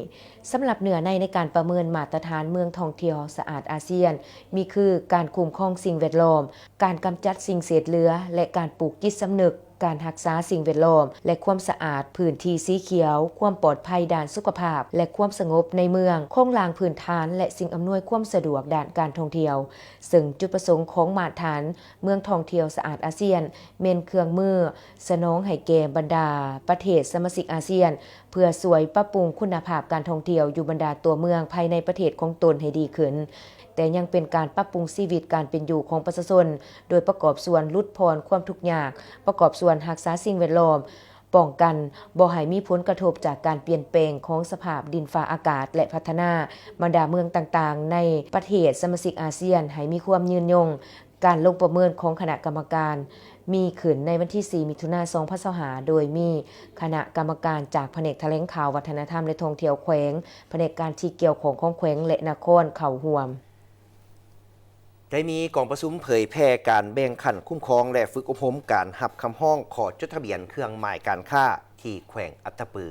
ສຳລັບເນື້ອໃນໃນການປະເມີນມາດຕະຖານເມືອງທ່ອງທ່ຽວສະອາດອາຊຽນ ມີຄື ການຄຸ້ມຄອງສິ່ງແວດລ້ອມ, ການກຳຈັດສິ່ງເສດເຫຼືອ ແລະ ການປູກຈິດສຳນຶກ ການຮັກສາສິ່ງແວດລ້ອມ ແລະ ຄວາມສະອາດ, ພື້ນທີ່ສີຂຽວ, ຄວາມປອດໄພດ້ານສຸຂະພາບ ແລະ ຄວາມສະຫງົບໃນເມືອງ, ໂຄງລ່າງພື້ນຖານ ແລະ ສິ່ງອຳນວຍຄວາມສະດວກດ້ານການທ່ອງທ່ຽວ. ເຊິ່ງຈຸດປະສົງຂອງມາດຖານເມືອງທ່ອງທ່ຽວສະອາດອາຊຽນ ແມ່ນເຄື່ອງມືສະໜອງໃຫ້ແກ່ບັນດາປະເທດສະມາຊິກອາຊຽນ ເພື່ອຊ່ວຍປັບປຸງຄຸນນະພາບການທ່ອງທ່ຽວຢູ່ບັນດາຕົວເມືອງພາຍໃນປະເທດຂອງຕົນໃຫ້ດີຂຶ້ນ. ແຕ່ຍັງເປັນການປັບປຸງຊີວິດການເປັນຢູ່ຂອງປະຊາຊົນ, ໂດຍປະກອບສ່ວນຫຼຸດຜ່ອນຄວາມທຸກຍາກ, ປະກອບສ່ວນຮັກສາສິ່ງແວດລ້ອມ, ປ້ອງກັນບໍ່ໃຫ້ມີຜົນກະທົບຈາກການປ່ຽນແປງຂອງສະພາບດິນຟ້າອາກາດ ແລະ ພັດທະນາບັນດາເມືອງຕ່າງໆໃນປະເທດສະມາຊິກອາຊຽນໃຫ້ມີຄວາມຍືນຍົງ. ການລົງປະເມີນຂອງຄະນະກຳມະການມີຂຶ້ນໃນວັນທີສີ່ ມິຖຸນາ ສອງພັນຊາວຫ້າ ໂດຍມີຄະນະກຳມະການຈາກພະແນກຖະແຫຼງຂ່າວ, ວັດທະນະທຳ ແລະ ທ່ອງທ່ຽວແຂວງ, ພະແນກການທີ່ກ່ຽວຂ້ອງຂອງແຂວງ ແລະ ນະຄອນເຂົ້າຮ່ວມ. ໄດ້ມີກອງປະຊຸມເຜີຍແຜ່ການແບ່ງຂັ້ນຄຸ້ມຄອງ ແລະ ຝຶກອົບຮົມການຮັບຄຳຮ້ອງຂໍຈົດທະບຽນເຄື່ອງໝາຍການຄ້າທີ່ແຂວງອັດຕະປື.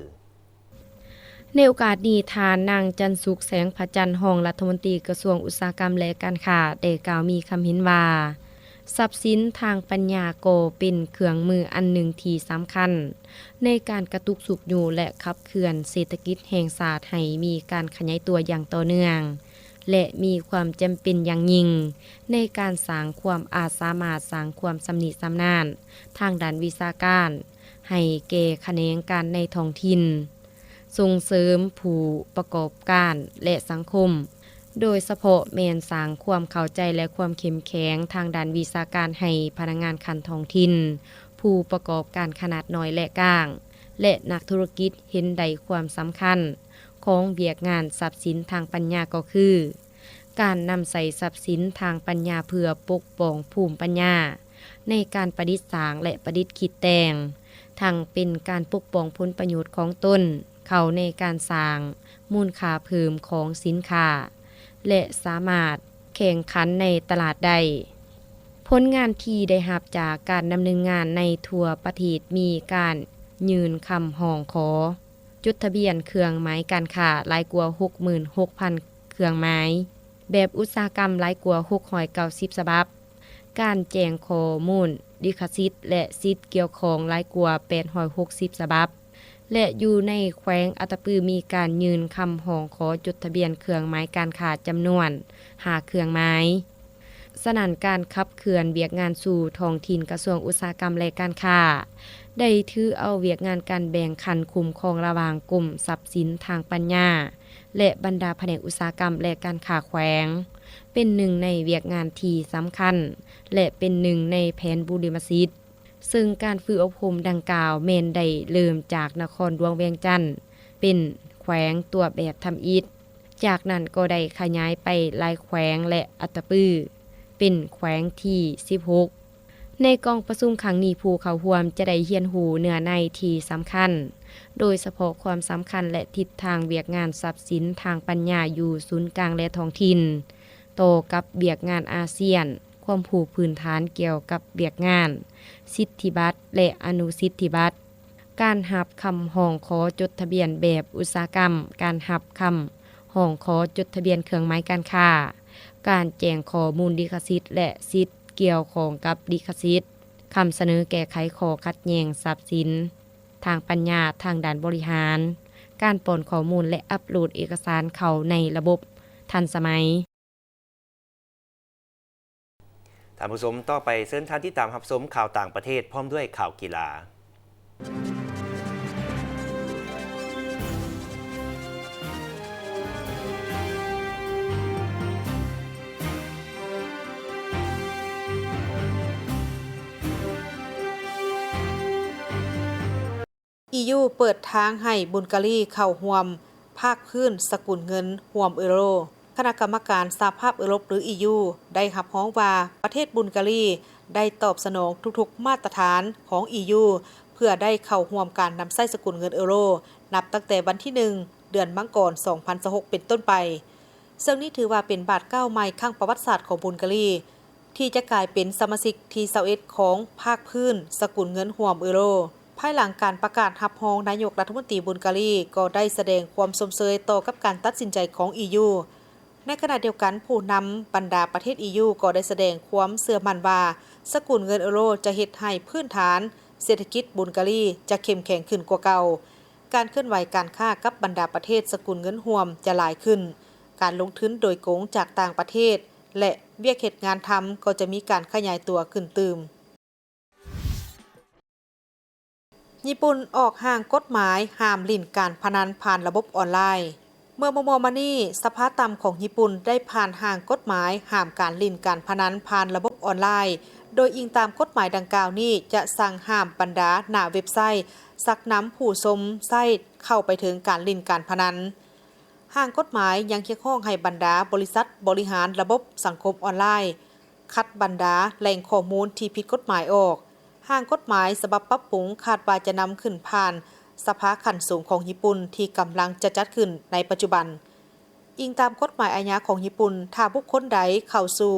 ໃນໂອກາດນີ້, ທ່ານນາງ ຈັນສຸກ ແສງພະຈັນ ຮອງລັດຖະມົນຕີກະຊວງອຸດສາຫະກຳ ແລະ ການຄ້າ ໄດ້ກ່າວມີຄຳເຫັນວ່າ, ຊັບສິນທາງປັນຍາກໍເປັນເຄື່ອງມືອັນໜຶ່ງທີ່ສຳຄັນໃນການກະຕຸກຊຸກຍູ້ ແລະ ຂັບເຄື່ອນເສດຖະກິດແຫ່ງຊາດໃຫ້ມີການຂະຫຍາຍຕົວຢ່າງຕໍ່ເນື່ອງ ແລະ ມີຄວາມຈຳເປັນຢ່າງຍິ່ງໃນການສ້າງຄວາມອາດສາມາດ, ສ້າງຄວາມຊຳນິຊຳນານທາງດ້ານວິຊາການ ໃຫ້ແກ່ຂະແໜງການໃນທ້ອງຖິ່ນ, ສົ່ງເສີມຜູ້ປະກອບການ ແລະ ສັງຄົມ, ໂດຍສະເພາະແມ່ນສ້າງຄວາມເຂົ້າໃຈ ແລະ ຄວາມເຂັ້ມແຂງທາງດ້ານວິຊາການໃຫ້ພະນັກງານຂັ້ນທ້ອງຖິ່ນ, ຜູ້ປະກອບການຂະໜາດນ້ອຍ ແລະ ກາງ ແລະ ນັກທຸລະກິດເຫັນໄດ້ຄວາມສຳຄັນຂອງວຽກງານຊັບສິນທາງປັນຍາ ກໍຄື ການນຳໃຊ້ຊັບສິນທາງປັນຍາເພື່ອປົກປ້ອງພູມປັນຍາໃນການປະດິດສ້າງ ແລະ ປະດິດຄິດແຕ່ງ, ທັງເປັນການປົກປ້ອງຜົນປະໂຫຍດຂອງຕົນ, ເຂົ້າໃນການສ້າງມູນຄ່າເພີ່ມຂອງສິນຄ້າ ແລະ ສາມາດແຂ່ງຂັນໃນຕະຫຼາດໄດ້. ຜົນງານທີ່ໄດ້ຮັບຈາກການດຳເນີນງານໃນທົ່ວປະເທດ ມີການຍື່ນຄຳຮ້ອງຂໍ ຈົດທະບຽນເຄື່ອງໝາຍການຄ້າຫຼາຍກວ່າຫົກໝື່ນຫົກພັນເຄື່ອງໝາຍ, ແບບອຸດສາຫະກຳຫຼາຍກວ່າຫົກຮ້ອຍເກົ້າສິບສະບັບ, ການແຈ້ງຂໍ້ມູນລິຂະສິດ ແລະ ສິດກ່ຽວຂ້ອງຫຼາຍກວ່າແປດຮ້ອຍຫົກສິບສະບັບ ແລະ ຢູ່ໃນແຂວງອັດຕະປືມີການຍື່ນຄຳຮ້ອງຂໍຈົດທະບຽນເຄື່ອງໝາຍການຄ້າຈຳນວນຫ້າເຄື່ອງໝາຍ. ສະນັ້ນ ການຂັບເຄື່ອນວຽກງານສູ່ທ້ອງຖິ່ນ ກະຊວງອຸດສາຫະກຳ ແລະ ການຄ້າ ໄດ້ຖືເອົາວຽກງານການແບ່ງຂັ້ນຄຸ້ມຄອງລະຫວ່າງກົມຊັບສິນທາງປັນຍາ ແລະ ບັນດາພະແນກອຸດສາຫະກຳ ແລະ ການຄ້າແຂວງ ເປັນໜຶ່ງໃນວຽກງານທີ່ສຳຄັນ ແລະ ເປັນໜຶ່ງໃນແຜນບູລິມະສິດ. ເຊິ່ງການຝຶກອົບຮົມດັ່ງກ່າວແມ່ນໄດ້ເລີ່ມຈາກນະຄອນຫຼວງວຽງຈັນ ເປັນແຂວງຕົວແບບທຳອິດ, ຈາກນັ້ນກໍໄດ້ຂະຫຍາຍໄປຫຼາຍແຂວງ ແລະ ອັດຕະປື ເປັນແຂວງທີສິບຫົກ. ໃນກອງປະຊຸມຄັ້ງນີ້ ຜູ້ເຂົ້າຮ່ວມຈະໄດ້ຮຽນຮູ້ເນື້ອໃນທີ່ສຳຄັນ, ໂດຍສະເພາະຄວາມສຳຄັນ ແລະ ທິດທາງວຽກງານຊັບສິນທາງປັນຍາຢູ່ສູນກາງ ແລະ ທ້ອງຖິ່ນ, ຕໍ່ກັບວຽກງານອາຊຽນ, ຄວາມຮູ້ພື້ນຖານກ່ຽວກັບວຽກງານ ສິດທິບັດ ແລະ ອະນຸສິດທິບັດ, ການຮັບຄຳຮ້ອງຂໍຈົດທະບຽນແບບອຸດສາຫະກຳ, ການຮັບຄຳຮ້ອງຂໍຈົດທະບຽນເຄື່ອງໝາຍການຄ້າ, ການແຈ້ງຂໍ້ມູນລິຂະສິດ ແລະ ສິດກ່ຽວຂ້ອງກັບລິຂະສິດ, ຄຳສະເໜີແກ້ໄຂຂໍ້ຂັດແຍ່ງຊັບສິນທາງປັນຍາທາງດ້ານບໍລິຫານ, ການປ້ອນຂໍ້ມູນ ແລະ ອັບໂຫຼດເອກະສານເຂົ້າໃນລະບົບທັນສະໄໝ. ທ່ານຜູ້ຊົມ, ຕໍ່ໄປເຊີນທ່ານຕິດຕາມຮັບຊົມຂ່າວຕ່າງປະເທດພ້ອມດ້ວຍຂ່າວກິລາ. ອີຢູ ເປີດທາງໃຫ້ບຸນກາລີເຂົ້າຮ່ວມພາກພື້ນສະກຸນເງິນຮ່ວມເອີໂຣ. ຄະນະກຳມະການສະຫະພາບເອີຣົບ ຫຼື ອີຢູ ໄດ້ຮັບຮອງວ່າປະເທດບຸນກາລີໄດ້ຕອບສະໜອງທຸກໆມາດຕະຖານຂອງອີຢູ ເພື່ອໄດ້ເຂົ້າຮ່ວມການນຳໃຊ້ສະກຸນເງິນເອີໂຣ ນັບຕັ້ງແຕ່ວັນທີໜຶ່ງ ເດືອນມັງກອນ ສອງພັນຊາວຫົກ ເປັນຕົ້ນໄປ. ເຊິ່ງນີ້ຖືວ່າເປັນບາດກ້າວໃໝ່ຄັ້ງປະຫວັດສາດຂອງບຸນກາລີ ທີ່ຈະກາຍເປັນສະມາຊິກທີຊາວເອັດຂອງພາກພື້ນສະກຸນເງິນຮ່ວມເອີໂຣ. ພາຍຫຼັງການປະກາດຮັບຮອງ, ນາຍົກລັດຖະມົນຕີບຸນກາລີກໍໄດ້ສະແດງຄວາມຊົມເຊີຍຕໍ່ກັບການຕັດສິນໃຈຂອງອີຢູ. ໃນຂະນະດຽວກັນ, ຜູ້ນຳບັນດາປະເທດອີຢູກໍໄດ້ສະແດງຄວາມເຊື່ອໝັ້ນວ່າ ສະກຸນເງິນເອີໂຣຈະເຮັດໃຫ້ພື້ນຖານເສດຖະກິດບຸນກາລີຈະເຂັ້ມແຂງຂຶ້ນກວ່າເກົ່າ, ການເຄື່ອນໄຫວການຄ້າກັບບັນດາປະເທດສະກຸນເງິນຮ່ວມຈະຫຼາຍຂຶ້ນ, ການລົງທຶນໂດຍກົງຈາກຕ່າງປະເທດ ແລະ ວຽກເຮັດງານທຳກໍຈະມີການຂະຫຍາຍຕົວຂຶ້ນຕື່ມ. ຍີ່ປຸ່ນອອກຮ່າງກົດໝາຍຫ້າມຫຼິ້ນການພະນັນຜ່ານລະບົບອອນລາຍ. ເມື່ອບໍ່ໆມານີ້, ສະພາຕ່ຳຂອງຍີ່ປຸ່ນໄດ້ຜ່ານຮ່າງກົດໝາຍຫ້າມການຫຼິ້ນການພະນັນຜ່ານລະບົບອອນລາຍ, ໂດຍອີງຕາມກົດໝາຍດັ່ງກ່າວນີ້ ຈະສັ່ງຫ້າມບັນດາໜ້າເວັບໄຊຊັກນຳຜູ້ຊົມໃຊ້ເຂົ້າໄປເຖິງການຫຼິ້ນການພະນັນ. ຮ່າງກົດໝາຍຍັງຮຽກຮ້ອງໃຫ້ບັນດາບໍລິສັດບໍລິຫານລະບົບສັງຄົມອອນລາຍ ຂັດບັນດາແຫຼ່ງຂໍ້ມູນທີ່ຜິດກົດໝາຍອອກ. ຮ່າງກົດໝາຍສະບັບປັບປຸງຄາດວ່າຈະນຳຂຶ້ນຜ່ານສະພາຂັ້ນສູງຂອງຍີ່ປຸ່ນທີ່ກຳລັງຈະຈັດຂຶ້ນໃນປັດຈຸບັນ. ອີງຕາມກົດໝາຍອາຍາຂອງຍີ່ປຸ່ນ, ຖ້າບຸກຄົນໃດເຂົ້າສູ່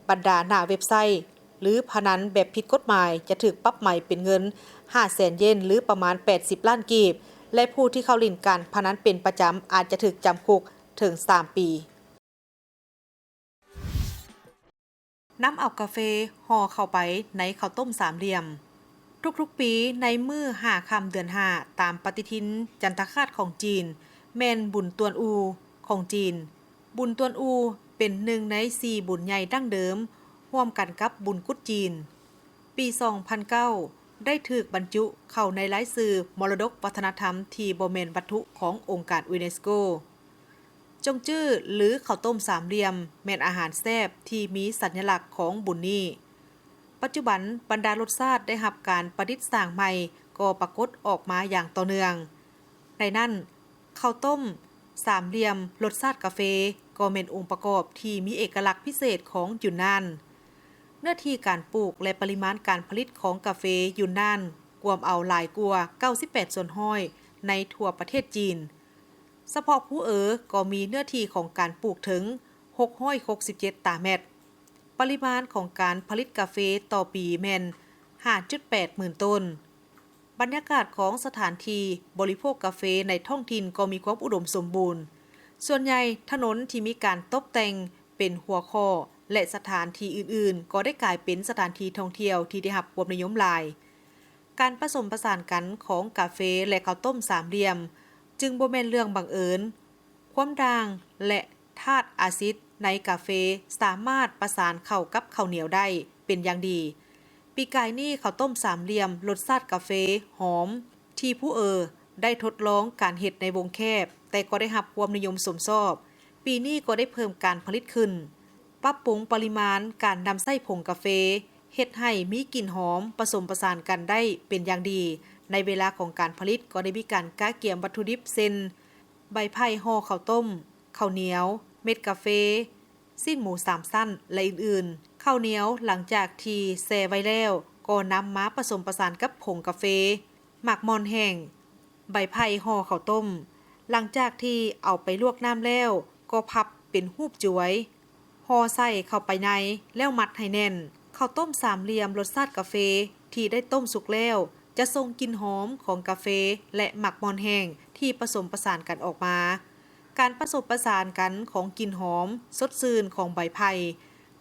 ບັນດາໜ້າເວັບໄຊ ຫຼື ພະນັນແບບຜິດກົດໝາຍ ຈະຖືກປັບໃໝເປັນເງິນຫ້າແສນເຢນ ຫຼື ປະມານແປດສິບລ້ານກີບ ແລະ ຜູ້ທີ່ເຂົ້າຫຼິ້ນການພະນັນເປັນປະຈຳອາດຈະຖືກຈຳຄຸກເຖິງສາມປີ. ນຳເອົາກາເຟຫໍ່ເຂົ້າໄປໃນເຂົ້າຕົ້ມສາມຫຼ່ຽມ. ທຸກໆປີໃນມື້ຫ້າຄ່ຳເດືອນຫ້າ ຕາມປະຕິທິນຈັນທະຄາດຂອງຈີນ ແມ່ນບຸນຕວນອູຂອງຈີນ. ບຸນຕວນອູເປັນໜຶ່ງໃນສີ່ບຸນໃຫຍ່ດັ້ງເດີມ ຮ່ວມກັນກັບບຸນກຸດຈີນ. ປີສອງພັນເກົ້າ ໄດ້ຖືກບັນຈຸເຂົ້າໃນລາຍຊື່ມໍລະດົກວັດທະນະທຳທີ່ບໍ່ແມ່ນວັດຖຸຂອງອົງການຢູເນສໂກ. ຈົ່ງຈື່ ຫຼື ເຂົ້າຕົ້ມສາມຫຼ່ຽມ ແມ່ນອາຫານແຊບທີ່ມີສັນຍະລັກຂອງບຸນນີ້. ປັດຈຸບັນ, ບັນດາລົດຊາດໄດ້ຮັບການປະດິດສ້າງໃໝ່ກໍປາກົດອອກມາຢ່າງຕໍ່ເນື່ອງ. ໃນນັ້ນ, ເຂົ້າຕົ້ມສາມຫຼ່ຽມລົດຊາດກາເຟ ກໍແມ່ນອົງປະກອບທີ່ມີເອກະລັກພິເສດຂອງຢຸນນານ. ເນື້ອທີ່ການປູກ ແລະ ປະລິມານການຜະລິດຂອງກາເຟຢຸນນານກວມເອົາຫຼາຍກວ່າເກົ້າສິບແປດສ່ວນຮ້ອຍໃນທົ່ວປະເທດຈີນ. ສະເພາະພູເອີກໍມີເນື້ອທີ່ຂອງການປູກເຖິງຫົກຮ້ອຍຫົກສິບເຈັດຕາແມັດ. ປະລິມານຂອງການຜະລິດກາເຟຕໍ່ປີແມ່ນຫ້າຈຸດແປດໝື່ນໂຕນ. ບັນຍາກາດຂອງສະຖານທີ່ບໍລິໂພກກາເຟໃນທ້ອງຖິ່ນກໍມີຄວາມອຸດົມສົມບູນ. ສ່ວນໃຫຍ່ຖະໜົນທີ່ມີການຕົບແຕ່ງເປັນຫົວຂໍ້ ແລະ ສະຖານທີ່ອື່ນໆ ກໍໄດ້ກາຍເປັນສະຖານທີ່ທ່ອງທ່ຽວທີ່ໄດ້ຮັບຄວາມນິຍົມຫຼາຍ. ການປະສົມປະສານກັນຂອງກາເຟ ແລະ ເຂົ້າຕົ້ມສາມຫຼ່ຽມ ຈຶ່ງບໍ່ແມ່ນເລື່ອງບັງເອີນ. ຄວາມດ່າງ ແລະ ທາດອາຊິດ ໃນກາເຟສາມາດປະສານເຂົ້າກັບເຂົ້າໜຽວໄດ້ເປັນຢ່າງດີ. ປີກາຍນີ້ເຂົ້າຕົ້ມສາມຫຼ່ຽມລົດຊາດກາເຟຫອມ ທີ່ຜູ້ເອີได้ทดลองการเฮ็ดในวงแคบ แต่ก็ได้รับความนิยมชมชอบ ปีนี้ก็ได้เพิ่มการผลิตขึ้น ปรับปรุงปริมาณการนำใช้ผงกาเฟ เฮ็ดให้มีกลิ่นหอมผสมประสานกันได้เป็นอย่างดี ในเวลาของการผลิตก็ได้มีการกะเกียมวัตถุดิบเช่น ใบไผ่ห่อข้าวต้ม ข้าวเหนียว เม็ดกาเฟ ซี้นหมูสามชั้น และอื่นๆ. ข้าวเหนียวหลังจากที่แช่ไว้แล้ว ก็นำมาผสมประสานกับผงกาเฟ หมากม่อนแห้ง ใบไผ่ห่อข้าวต้ม หลังจากที่เอาไปลวกน้ำแล้ว ก็พับเป็นรูปจวย ห่อใส่เข้าไปใน แล้วมัดให้แน่น. ข้าวต้มสามเหลี่ยมรสชาติกาเฟที่ได้ต้มสุกแล้ว จะส่งกลิ่นหอมของกาเฟและหมากม่อนแห้งที่ผสมประสานกันออกมา. การผสมประสานกันของกลิ่นหอมสดชื่นของใบไผ่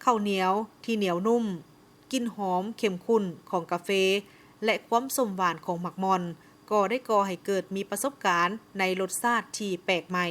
ข้าวเหนียวที่เหนียวนุ่ม กลิ่นหอมเข้มข้นของกาเฟ และความส้มหวานของหมากม่อน ก็ได้ก่อให้เกิดมีประสบการณ์ในรสชาติที่แปลกใหม่.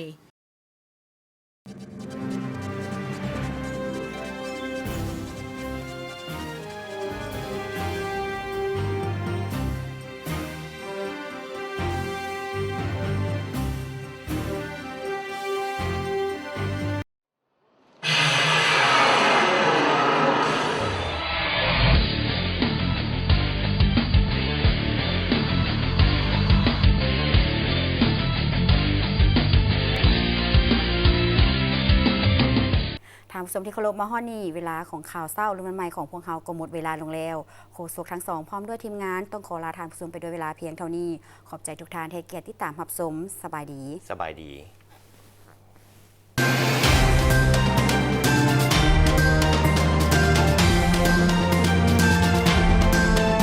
ທ່ານຜູ້ຊົມທີ່ເຄົາລົບ, ມາຮອດນີ້ ເວລາຂອງຂ່າວເຊົ້າລຸ້ນໃໝ່ຂອງພວກເຮົາກໍໝົດເວລາລົງແລ້ວ. ໂຄສົກທັງສອງ ພ້ອມດ້ວຍທີມງານ ຕ້ອງຂໍລາທ່ານຜູ້ຊົມໄປດ້ວຍເວລາພຽງເທົ່ານີ້. ຂອບໃຈທຸກທ່ານທີ່ໃຫ້ກຽດຕິດຕາມຮັບຊົມ. ສະບາຍດີ. ສະບາຍດີ.